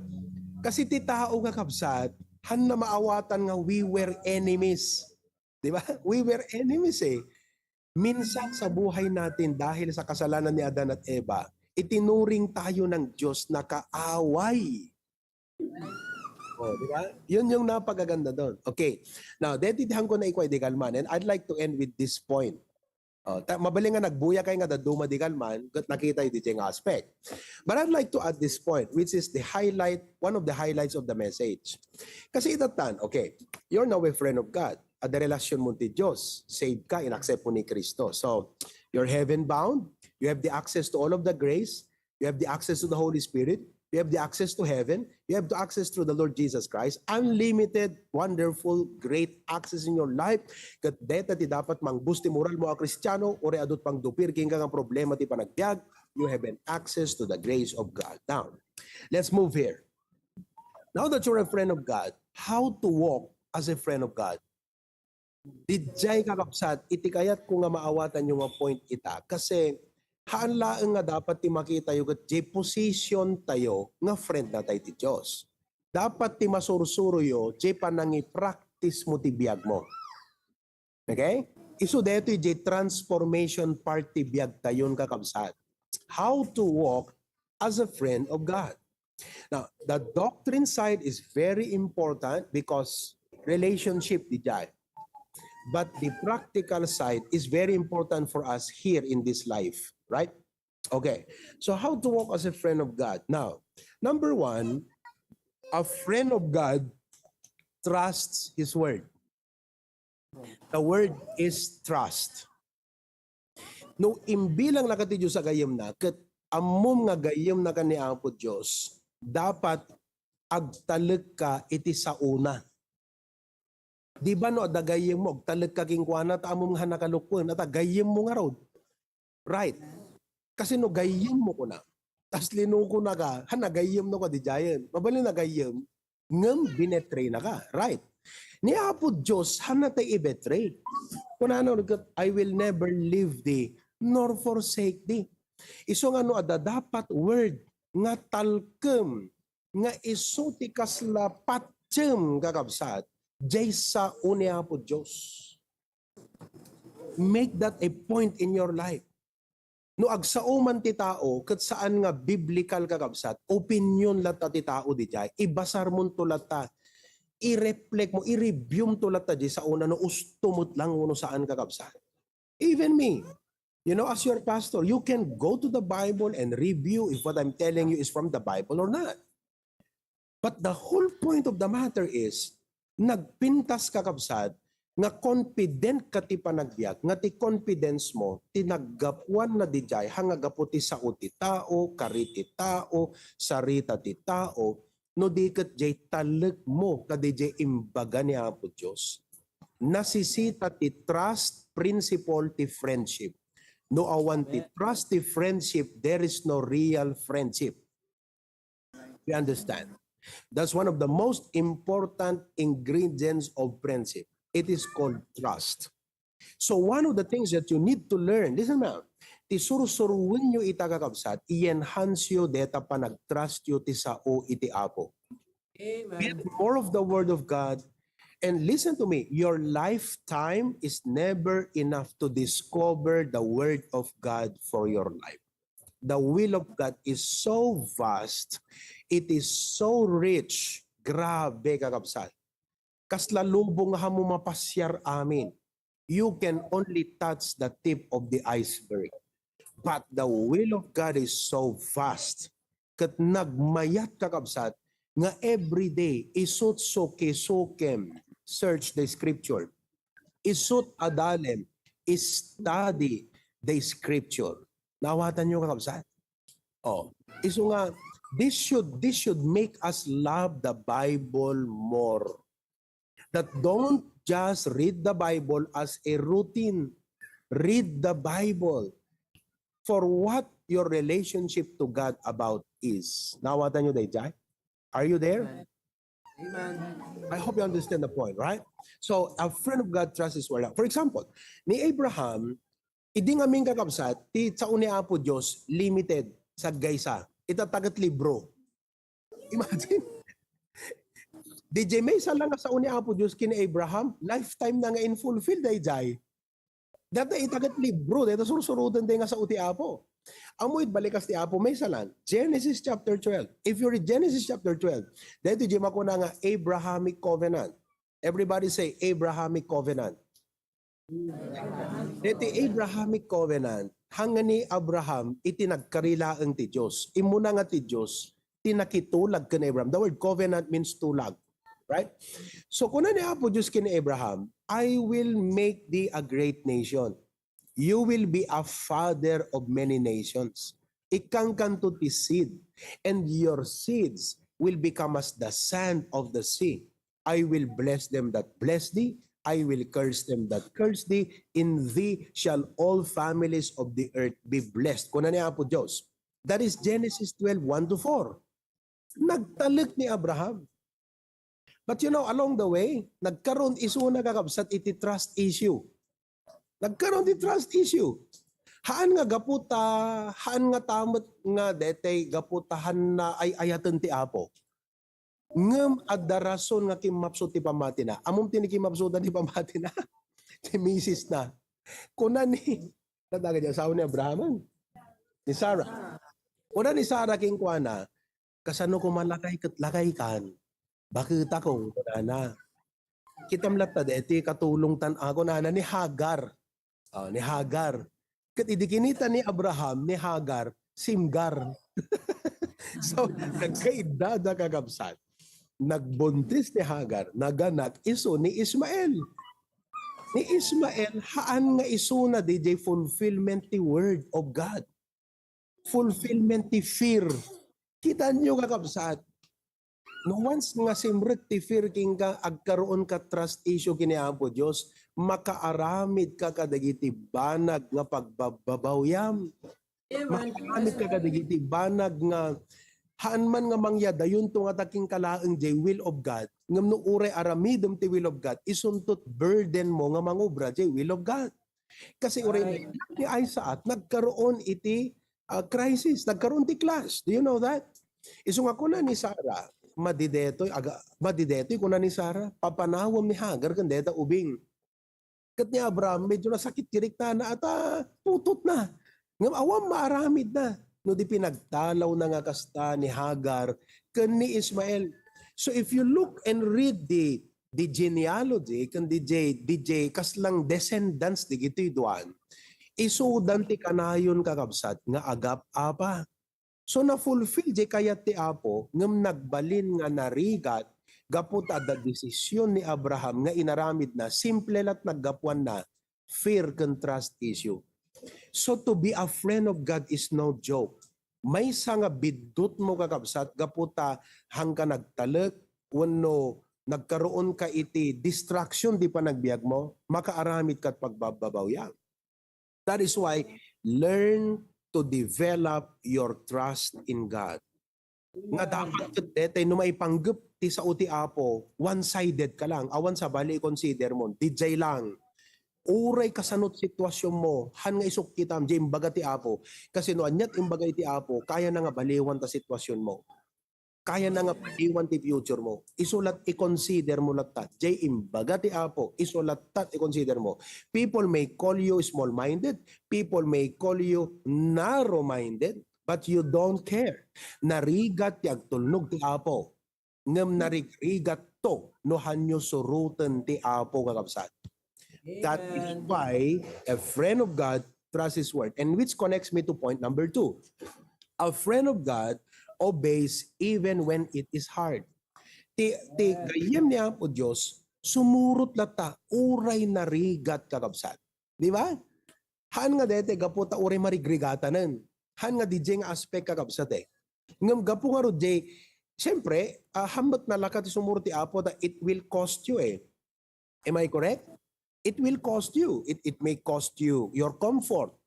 Kasi ti tao nga kabsat, hanna maawatan nga we were enemies. Di ba? We were enemies eh. Minsan sa buhay natin, dahil sa kasalanan ni Adan at Eva, itinuring tayo ng Diyos na kaaway. Oh, di ba? Yun yung napagaganda doon. Okay. Now, deti dihan ko na ikuha di kalman. And I'd like to end with this point. Oh, ta, mabalin nga nagbuya kay nga daduma di kalman, ket nakita iti nga aspect. But I'd like to add this point, which is the highlight, one of the highlights of the message. Kasi itatan, okay, you're now a friend of God. Adda relasyon mo ti Dios. Saved ka, in-accept mo ni Cristo. So, you're heaven bound. You have the access to all of the grace. You have the access to the Holy Spirit. You have the access to heaven. You have the access through the Lord Jesus Christ. Unlimited, wonderful, great access in your life. Ket deta ti dapat mangbus ti moral mo a Kristiano, uray adu ti pangdupir kenka nga problema ti panagbiag, you have an access to the grace of God. Now, let's move here. Now that you're a friend of God, how to walk as a friend of God? Didiay, kakabsat, iti kayatko nga maawatanyo nga point ita, kasi haan laeng nga dapat ti makitayo ket diay position tayo nga friend natay ti Dios. Dapat ti masursuroyo, diay panangi-practice mo ti biag mo. Okay? Isu daytoy diay transformation part ti biag tayon, kakabsat. How to walk as a friend of God. Now, the doctrine side is very important because relationship didiay. But the practical side is very important for us here in this life, right? Okay. So how to walk as a friend of God? Now, number one, a friend of God trusts His word. The word is trust. No imbilangnaka ti Dios a gayyemna, ket ammom nga gayyemnaka ni Apo Dios, dapat agtalekka iti saona. Di ba no adda gayyemmo, agtalekka kenkuana, ta ammom nga haan a kalukuen, ata gayyemmo ngarud. Right. Kasi no gayyemmo kuna, tas linukonaka, haan a gayyemno kadi diayen. Mabalin a gayyem, ngem binetrayna ka. Right. Ni Apo Dios, haan natay i-betray. Kunana, "I will never leave thee nor forsake thee." Isu nga no adda dapat word nga talkem, nga isu ti kasla patiem, kakabsat, diay sao ni Apo Dios. Make that a point in your life. No agsao man ti tao, ket saan nga biblical, kakabsat, opinion latta ti tao didiay, ibasarmonto latta, i-reflect mo, i-review mo to latta diay saona no usto met lang wenno saan, kakabsat. Even me, you know, as your pastor, you can go to the Bible and review if what I'm telling you is from the Bible or not. But the whole point of the matter is, nagpintas, kakabsat, nga confident ka ti panagbiag, nga ti confidence mo, ti naggapuanna didiay, haan nga gapu ti sao ti tao, kari ti tao, sarita ti tao, no di ket diay talek mo kadi diay imbaga ni Apo Dios. Nasisita ti trust principle ti friendship. No awan ti trust ti friendship, there is no real friendship. You understand? That's one of the most important ingredients of friendship. It is called trust. So one of the things that you need to learn, listen now, ti sursuroenyo ita, kakabsat, i-enhance yo deta panagtrust yo ti sao iti Apo. Amen. Get more of the Word of God. And listen to me, your lifetime is never enough to discover the Word of God for your life. The will of God is so vast, it is so rich. Grabe, kakabsat. Kasla lubong nga haan mo mapasiar amin. You can only touch the tip of the iceberg. But the will of God is so vast. Ket nagmayat, kakabsat, nga every day, isut suki-sukim, search the scripture. Isut adalem, study the scripture. Naawatanyo, kakabsat? Oh, isu nga, This should this should make us love the Bible more. That don't just read the Bible as a routine. Read the Bible for what your relationship to God about is. Naawatan niyo dayjay? Are you there? Amen. I hope you understand the point, right? So, a friend of God trusts his word. For example, ni Abraham, idi ngamin kakabsat, ti sao ni Apo Dios limited, saggaysa. Ita taget libro. Imagine. Di jay maysa lang nga sao ni Apo Dios ken ni Abraham, lifetime na nga in-fulfill dayjay. Dayta ita ket libro, dayta sursuroten day nga sao ti Apo. Ammo it balikas ti Apo, maysa lang. Genesis chapter twelve. If you read Genesis chapter twelve, dayta jay makuna nga Abrahamic covenant. Everybody say, Abrahamic covenant. Deti Abrahamic covenant, hangni Abraham iti nagkari laeng ti Dios. Immuna nga ti Dios, ti nakitulag ken Abraham. The word covenant means tulag. Right? So, kuna ni Apo Dios ken Abraham, "I will make thee a great nation. You will be a father of many nations. Ikkankanto ti seed, and your seeds will become as the sand of the sea. I will bless them that bless thee. I will curse them that curse thee. In thee shall all families of the earth be blessed." Kuna ni Apo Dios. That is Genesis twelve, one to four. Nagtalek ni Abraham. But you know, along the way, nagkaroon isuna kakabsat iti trust issue. Nagkaroon ti trust issue. Haan nga gapu ta, haan nga tamet nga detay gapu ta haan na ay-ayaten ti Apo. Ngem adda rason nga kimmapsut ti pamatina. Ammom ti ni kimmapsutan ti pamatina? Ti misis na. Kuna ni, nataga dyan, sao ni Abraham? Ni Sarah. Kuna ni Sarah kenkuana, "Kasano koma lakay ket lakay kan? Baketakon," kunana. "Kitam latta deti katulongtan ako," nana, ni Hagar. Oh, ni Hagar. Ket idi kinita ni Abraham ni Hagar, simgar. So, nagkaiddada, kakabsat. Nagbuntis ni Hagar, naganak isu ni Ismael. Ni Ismael, haan nga isuna diay fulfillment ti word of God. Fulfillment ti fear. Kitaenyo, kakabsat, no once nga simrek ti fear kenka, agkaroon ka trust issue ken ni Apo Dios, makaaramid ka kadagiti banag nga pagbabbabawyam. Makaaramid ka kadagiti banag nga haan man nga mangyadayonto nga ta kenka laeng diay will of God, ngem no uray aramidem ti will of God, isunto ti burden mo nga mangobra diay will of God. Kasi uray ni Isaac, nagkaroon iti, ah, crisis, nagkaroon ti clash. Do you know that? Isu nga kuna ni Sarah, "Madi detoy, aga, madi detoy," kuna ni Sarah, "papanawem ni Hagar ken deta ubing." Ket ni Abraham, medyo nasakit ti riknana, ata putot na. Ngem awan maaramid na no di pinagtalaw na nga kasta ni Hagar ken ni Ismael. So if you look and read the, the genealogy, ken D J, D J, kaslang descendants digitoy duan, isudan ti kanayon, kakabsat, nga agap-apa. So, na-fulfill jay kayat ti Apo, ngem nagbalin nga narigat gapu ta adda desisyon ni Abraham nga inaramidna, simple lat naggapuanna, fear ken trust issue. So, to be a friend of God is no joke. Maysa nga biddutmo, kakabsat, gapu ta haanka nagtalek wenno nagkaroon ka iti distraction ti panagbiagmo, makaaramid kat pagbabbabawyam. That is why, learn to develop your trust in God. Nga dapat ket detay no maipanggep ti sao ti Apo, one-sided ka lang. Awan sabali, i-consider mo. Dijay lang. Uray kasano ti sitwasyon mo, haan nga isukkitam, jay imbaga ti Apo. Kasi no aniat imbaga iti Apo, kaya na nga baliwan ta sitwasyon mo. Kaya na nga baliwan ti future mo. Isu lat, i-consider mo latta. Jay imbaga ti Apo, isu latta, i-consider mo. People may call you small-minded. People may call you narrow-minded. But you don't care. Narigat ti agtulnog ti Apo. Ngem narigrigatto no haanyo suroten ti Apo, kakabsat. That is why a friend of God trusts His word. And which connects me to point number two. A friend of God obeys even when it is hard. Ti, ti gayyem ni Apo Dios, sumurot latta, uray narigat, kakabsat. Di ba? Haan nga dete, gapu ta uray marigrigatanen. Haan nga D J nga aspect, kakabsat, eh. Ngem gapu ngarud, Jay, siyempre, ah, hammet nalaka ti sumuro ti Apo ta it will cost you eh. Am I correct? It will cost you. It, it may cost you your comfort.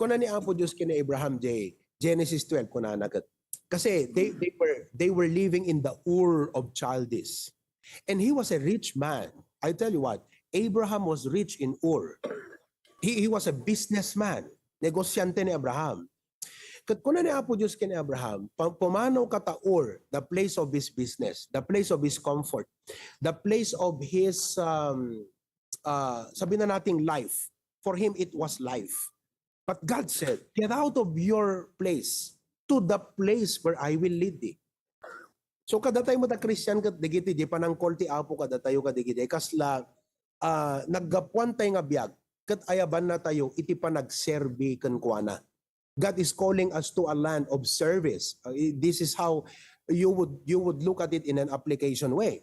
Kuna ni Apo Dios ken Abraham, Jay, Genesis twelve, kunana ket. Kasi they, they were, they were living in the Ur of Chaldees. And he was a rich man. I tell you what, Abraham was rich in Ur. He, he was a businessman. Negosyante ni Abraham. Ket kuna ni Apo Dios ken Abraham, "Pa-, pumanaw ka ta Ur, the place of his business, the place of his comfort, the place of his, um, uh, sabi na nating life." For him, it was life. But God said, "Get out of your place to the place where I will lead thee." So, kadatayo met a Christian ket dagiti di panangkol ti Apo kadatayo kadagiti kasla, ah, naggapuan tayo nga biag ket ayabanna tayo iti panagserbi kenkuana. God is calling us to a land of service. Uh, i-, this is how you would, you would look at it in an application way.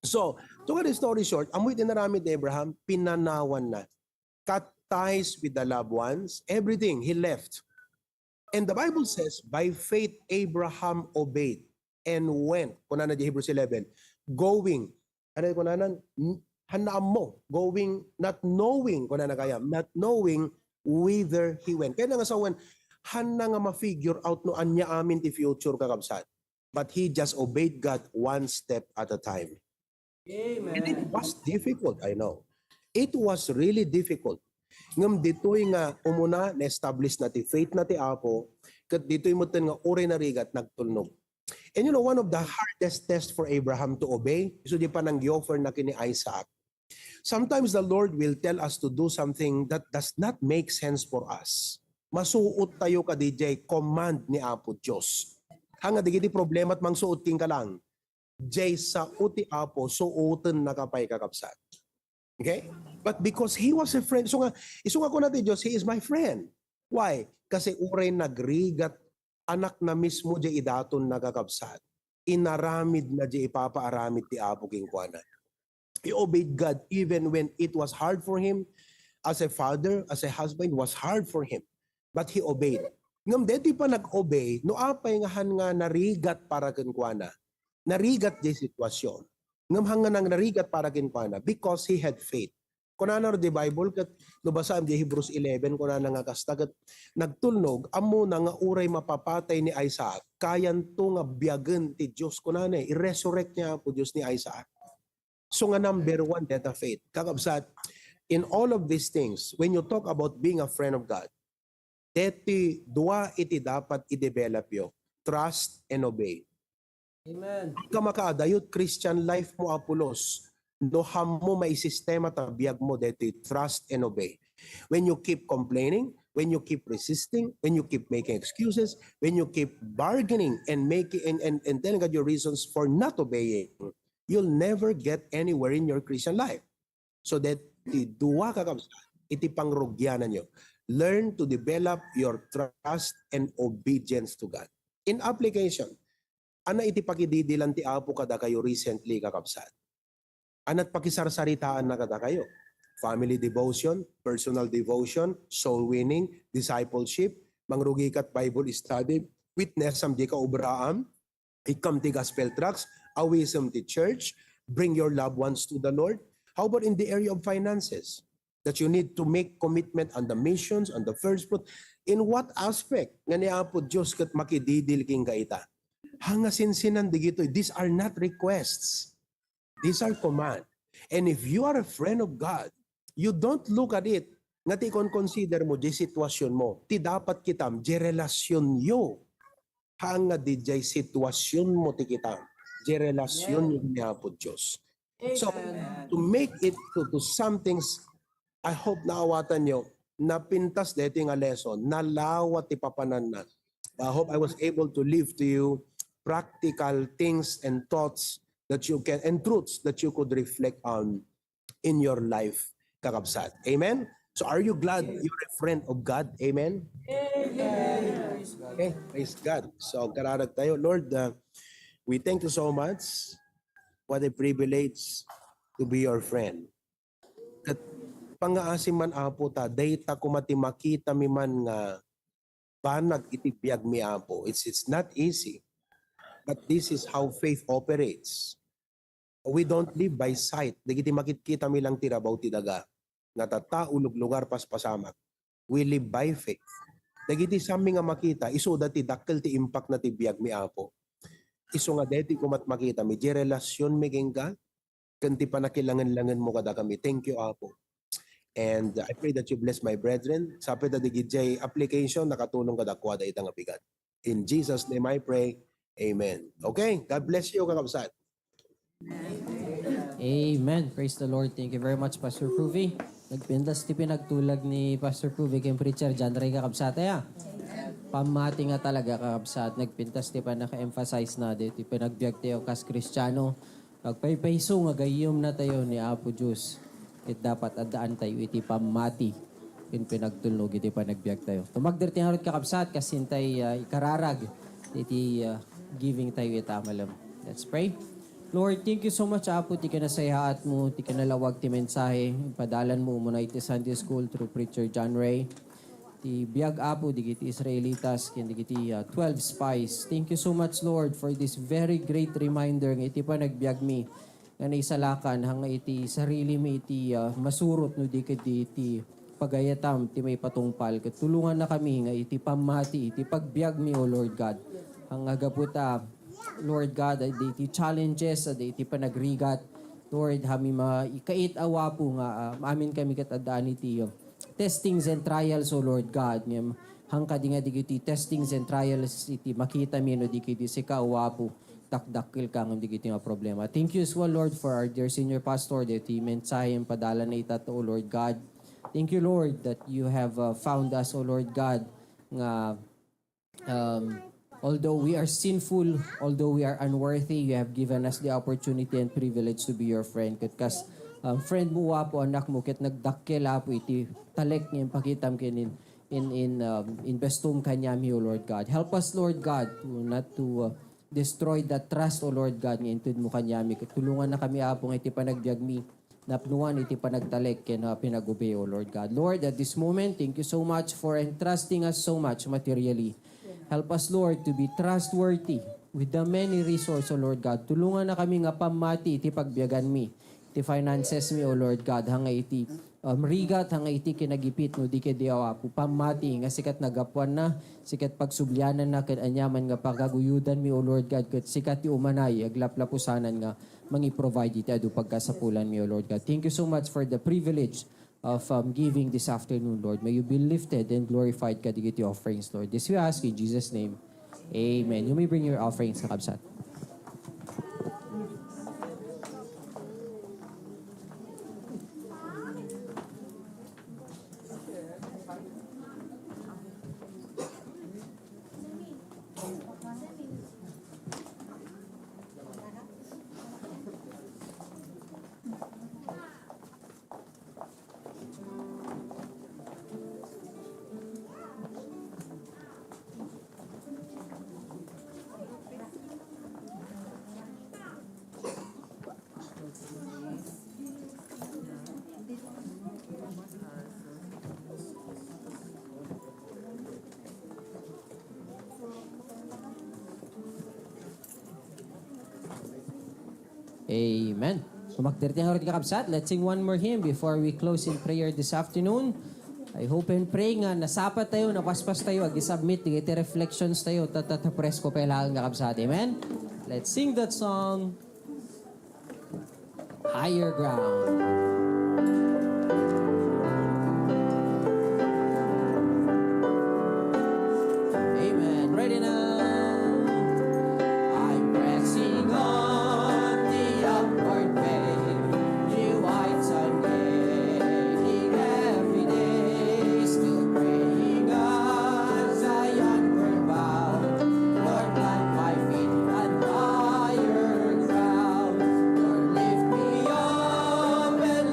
So, to cut the story short, ammo iti naramid ni Abraham, pinanawanna. Cut ties with the loved ones, everything, he left. And the Bible says, "By faith, Abraham obeyed and went." Kunana di Hebrews eleven, "Going." Ano yung kunana? N-, hanna ammo. Going, not knowing, kunana kaya, not knowing whither he went. Kaya nga sawen, hanna nga ma-figure out no anya amin ti future, kakabsat. But he just obeyed God one step at a time. And it was difficult, I know. It was really difficult. Ngem ditoy nga umuna, na-establish na ti faith na ti Apo, ket ditoy metten nga uray narigat, nagtulnog. And you know, one of the hardest tests for Abraham to obey, so di pananggi-offer na kini Isaac. Sometimes the Lord will tell us to do something that does not make sense for us. Masuot tayo kadi jay command ni Apo Dios. Hanga digiti problema at mangsuot king kalang. Jay sao ti Apo, suoten na kapay, kakabsat. Okay? But because he was a friend, so nga, isu nga kuna ti Dios, "He is my friend." Why? Kasi uray nagrigat, anak na mismo di idaton na, kakabsat. Inaramid na di ipapaaramid ti Apo kenkuana. He obeyed God even when it was hard for him. As a father, as a husband, it was hard for him. But he obeyed. Ngem deti pa nag-obey, no apay nga han nga narigat para kenkuana. Narigat di sitwasyon. Ngem han nga nang narigat para kenkuana because he had faith. Kunana di Bible ket no basaem di Hebrews eleven, kunana nga kasta ket nagtulnog, ammona nga uray mapapatay ni Isaac, kayanto nga biagen ti Dios, kunana, i-resurrect ni Apo Dios ni Isaac. So nga number one, deta faith. Kakabsat, in all of these things, when you talk about being a friend of God, deti dua iti dapat i-develop yo, trust and obey. Amen. Di ka makaadayot Christian life mo, Apolos, no hammo maisistema ta biag mo deti trust and obey. When you keep complaining, when you keep resisting, when you keep making excuses, when you keep bargaining and making and, and, and telling God your reasons for not obeying, you'll never get anywhere in your Christian life. So that ti dua, kakabsat, iti pangrugiananyo. Learn to develop your trust and obedience to God. In application, ana iti pakididilan ti Apo kadakayo recently, kakabsat? Anat pakisarsaritaanna kadakayo? Family devotion, personal devotion, soul winning, discipleship, mangrugikat Bible study, witnessam di kaubraam, ikkam ti gospel tracts, awisem ti church, bring your loved ones to the Lord. How about in the area of finances? That you need to make commitment on the missions, on the first fruit. In what aspect nga ni Apo Dios ket makididil kenka ita? Hanga sinsinan digitoy, these are not requests. These are command. And if you are a friend of God, you don't look at it nga ti kon-consider mo di sitwasyon mo. Ti dapat kitam, di relasyon yo. Hanga di jay sitwasyon mo ti kitam. Di relasyon yo ni Apo Dios. So, to make it to, to some things, I hope naawatan nyo, napintas deti nga lesson, nalawa ti papananna. I hope I was able to leave to you practical things and thoughts that you can, and truths that you could reflect on in your life, kakabsat. Amen? So are you glad you're a friend of God? Amen? Amen. Okay, praise God. So, kararag tayo. Lord, uh, we thank you so much. What a privilege to be your friend. Ket pangngaasim man, Apo, ta dayta koma ti makita mi man nga banag iti biagmi, Apo. It's, it's not easy. But this is how faith operates. We don't live by sight. Dagiti makitkitami lang ti rabaw ti daga, nga tattao, luglugar, paspasamak. We live by faith. Dagiti saanmi nga makita, isuda ti dakkel ti impact na ti biagmi, Apo. Isu nga deti koma met makitami, diay relasionmi kenka, ken ti panakilangen-langenmo kadakami. Thank you, Apo. And I pray that you bless my brethren. Sapay ta dagiti application, nakatulong kadakuada ita nga bigat. In Jesus' name I pray. Amen. Okay, God bless you, kakabsat. Amen. Praise the Lord. Thank you very much, Pastor Pruvi. Nagpintas ti pinagtulag ni Pastor Pruvi ken Preacher John Ray, kakabsat, aya. Pammati nga talaga, kakabsat. Nagpintas ti panaka-emphasize na ditoy panagbiag tayo kas Kristiano. Agpaypayso nga gayyemna tayo ni Apo Dios, ket dapat addaan tayo iti pammati ken pinagtulnog iti panagbiag tayo. Tumagder ti ngarud, kakabsat, kas intay, ah, ikararag iti, ah, giving tayo ita a malem. Let's pray. Lord, thank you so much, Apo, ti kinasayaatmo, ti kinalawag ti mensahe, padalanmo umuna iti Sunday School through Preacher John Ray. Ti biag, Apo, dagiti Israelitas ken dagiti, ah, twelve spies. Thank you so much, Lord, for this very great reminder nga iti panagbiagmi nga naisalakan, haan nga iti sarilimi iti, ah, masurot no di ket iti pagayatam ti maipatungpal. Ket tulongannakami nga iti pammati, iti pagbiagmi, O Lord God. Haan nga gapu ta, Lord God, adda iti challenges, adda iti panagrigat. Lord, haanmi maikait a wapo nga, ah, amin kami ket addaan iti, ah, testings and trials, O Lord God. Ngem, haan kadi nga dagiti testings and trials iti makitami no di ket sika, O Apo, dakdakkelka ngem dagiti nga problema. Thank you as well, Lord, for our dear senior pastor, dagiti mensahe nga padalana ita, O Lord God. Thank you, Lord, that you have, uh, found us, O Lord God, nga Um, although we are sinful, although we are unworthy, you have given us the opportunity and privilege to be your friend. Ket kas, um, friend mo, Apo, anak mo, ket nagdakkel, Apo, iti talek nga impakitam ken in, in, in, um, investom kaniami, O Lord God. Help us, Lord God, to not to, uh, destroy that trust, O Lord God, nga inted mo kaniami. Ket tulongannakami, Apo, nga iti panagbiagmi, napnuan iti panagtalek ken, ah, panagubli, O Lord God. Lord, at this moment, thank you so much for entrusting us so much materially. Help us, Lord, to be trustworthy with the many resource, O Lord God. Tulongannakami nga pammati iti pagbiaganmi, iti finances mi, O Lord God, haan nga iti, um, rigat, haan nga iti kinagipit, no di ket di, O Apo, pammati nga sika ti naggapuanna, sika ti pagsubliananna, ken aniaman nga pagaguyodanmi, O Lord God, ket sika ti umanay, aglaplapusanan nga mangi-provide iti adu pagkasapulanmi, O Lord God. Thank you so much for the privilege of, um, giving this afternoon, Lord. May you be lifted and glorified kadagiti offerings, Lord. This we ask in Jesus' name. Amen. You may bring your offerings, kakabsat. Amen. Sumakder ti ngarud, kakabsat. Let's sing one more hymn before we close in prayer this afternoon. I hope and pray nga nasapa tayo, napaspas tayo, ag-submit dagiti reflections tayo, ta, ta, ta presko pay laeng, kakabsat. Amen? Let's sing that song. Higher ground. Amen. Ready now. I'm pressing on the upward way. New heights I'm gaining every day. Still praying as I onward bound. Lord, plant my feet on higher ground. Lord, lift me up and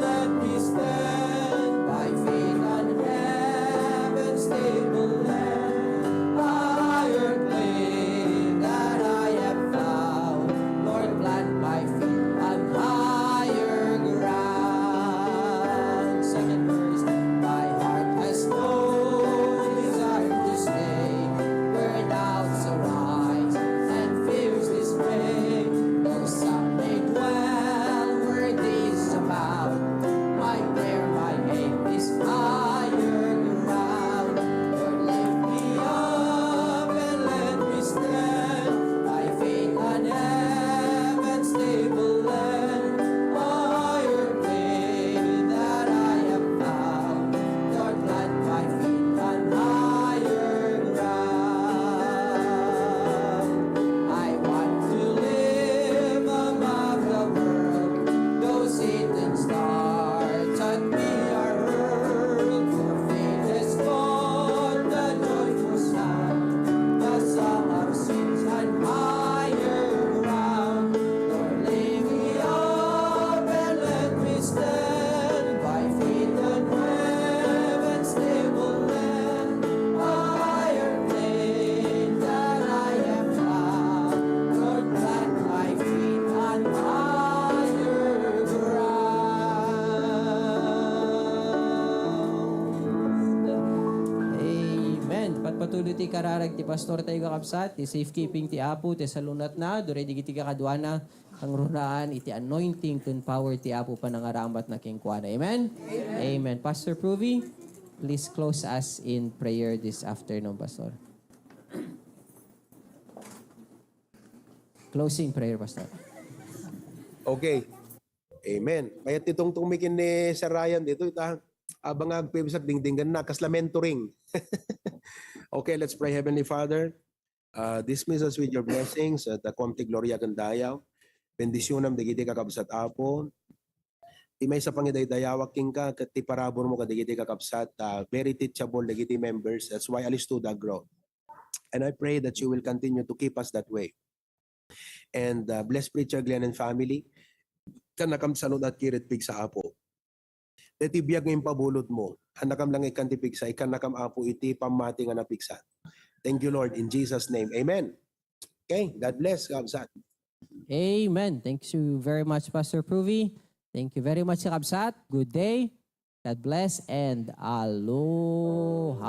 Patpatuloy ti kararag ti pastor tayo, kakabsat, ti safekeeping ti Apo, ti salunatna, duray digiti kakaduana, kangrunaan iti anointing ken power ti Apo panangaramatna kenkuana. Amen? Amen. Pastor Pruvi, please close us in prayer this afternoon, Pastor. Closing prayer, Pastor. Okay. Amen. Mayat ti tungtong mi ken ni Sir Ryan dito, ita. Abang agpibsat dingdinggan na, kasla mentoring. Okay, let's pray. Heavenly Father, uh, dismiss us with your blessings at the Comte Gloria Gandaya. Bendisyonam dagiti kakabsat, Apo. Ti maysa pangidaydayawak kenka ket ti parabur mo kadagiti kakabsat, uh, very teachable dagiti members. That's why alisto dagro. And I pray that you will continue to keep us that way. And uh, bless Preacher Glenn and family. Kannakam saludat kirit pigsa, Apo. Deti biag nga impabulod mo. Annakam lang ikkan ti pigsa, ikkannakam, Apo, iti pammati nga napigsa. Thank you, Lord, in Jesus' name. Amen. Okay, God bless, kabsat. Amen. Thank you very much, Pastor Pruvi. Thank you very much, kakabsat. Good day. God bless and aloha.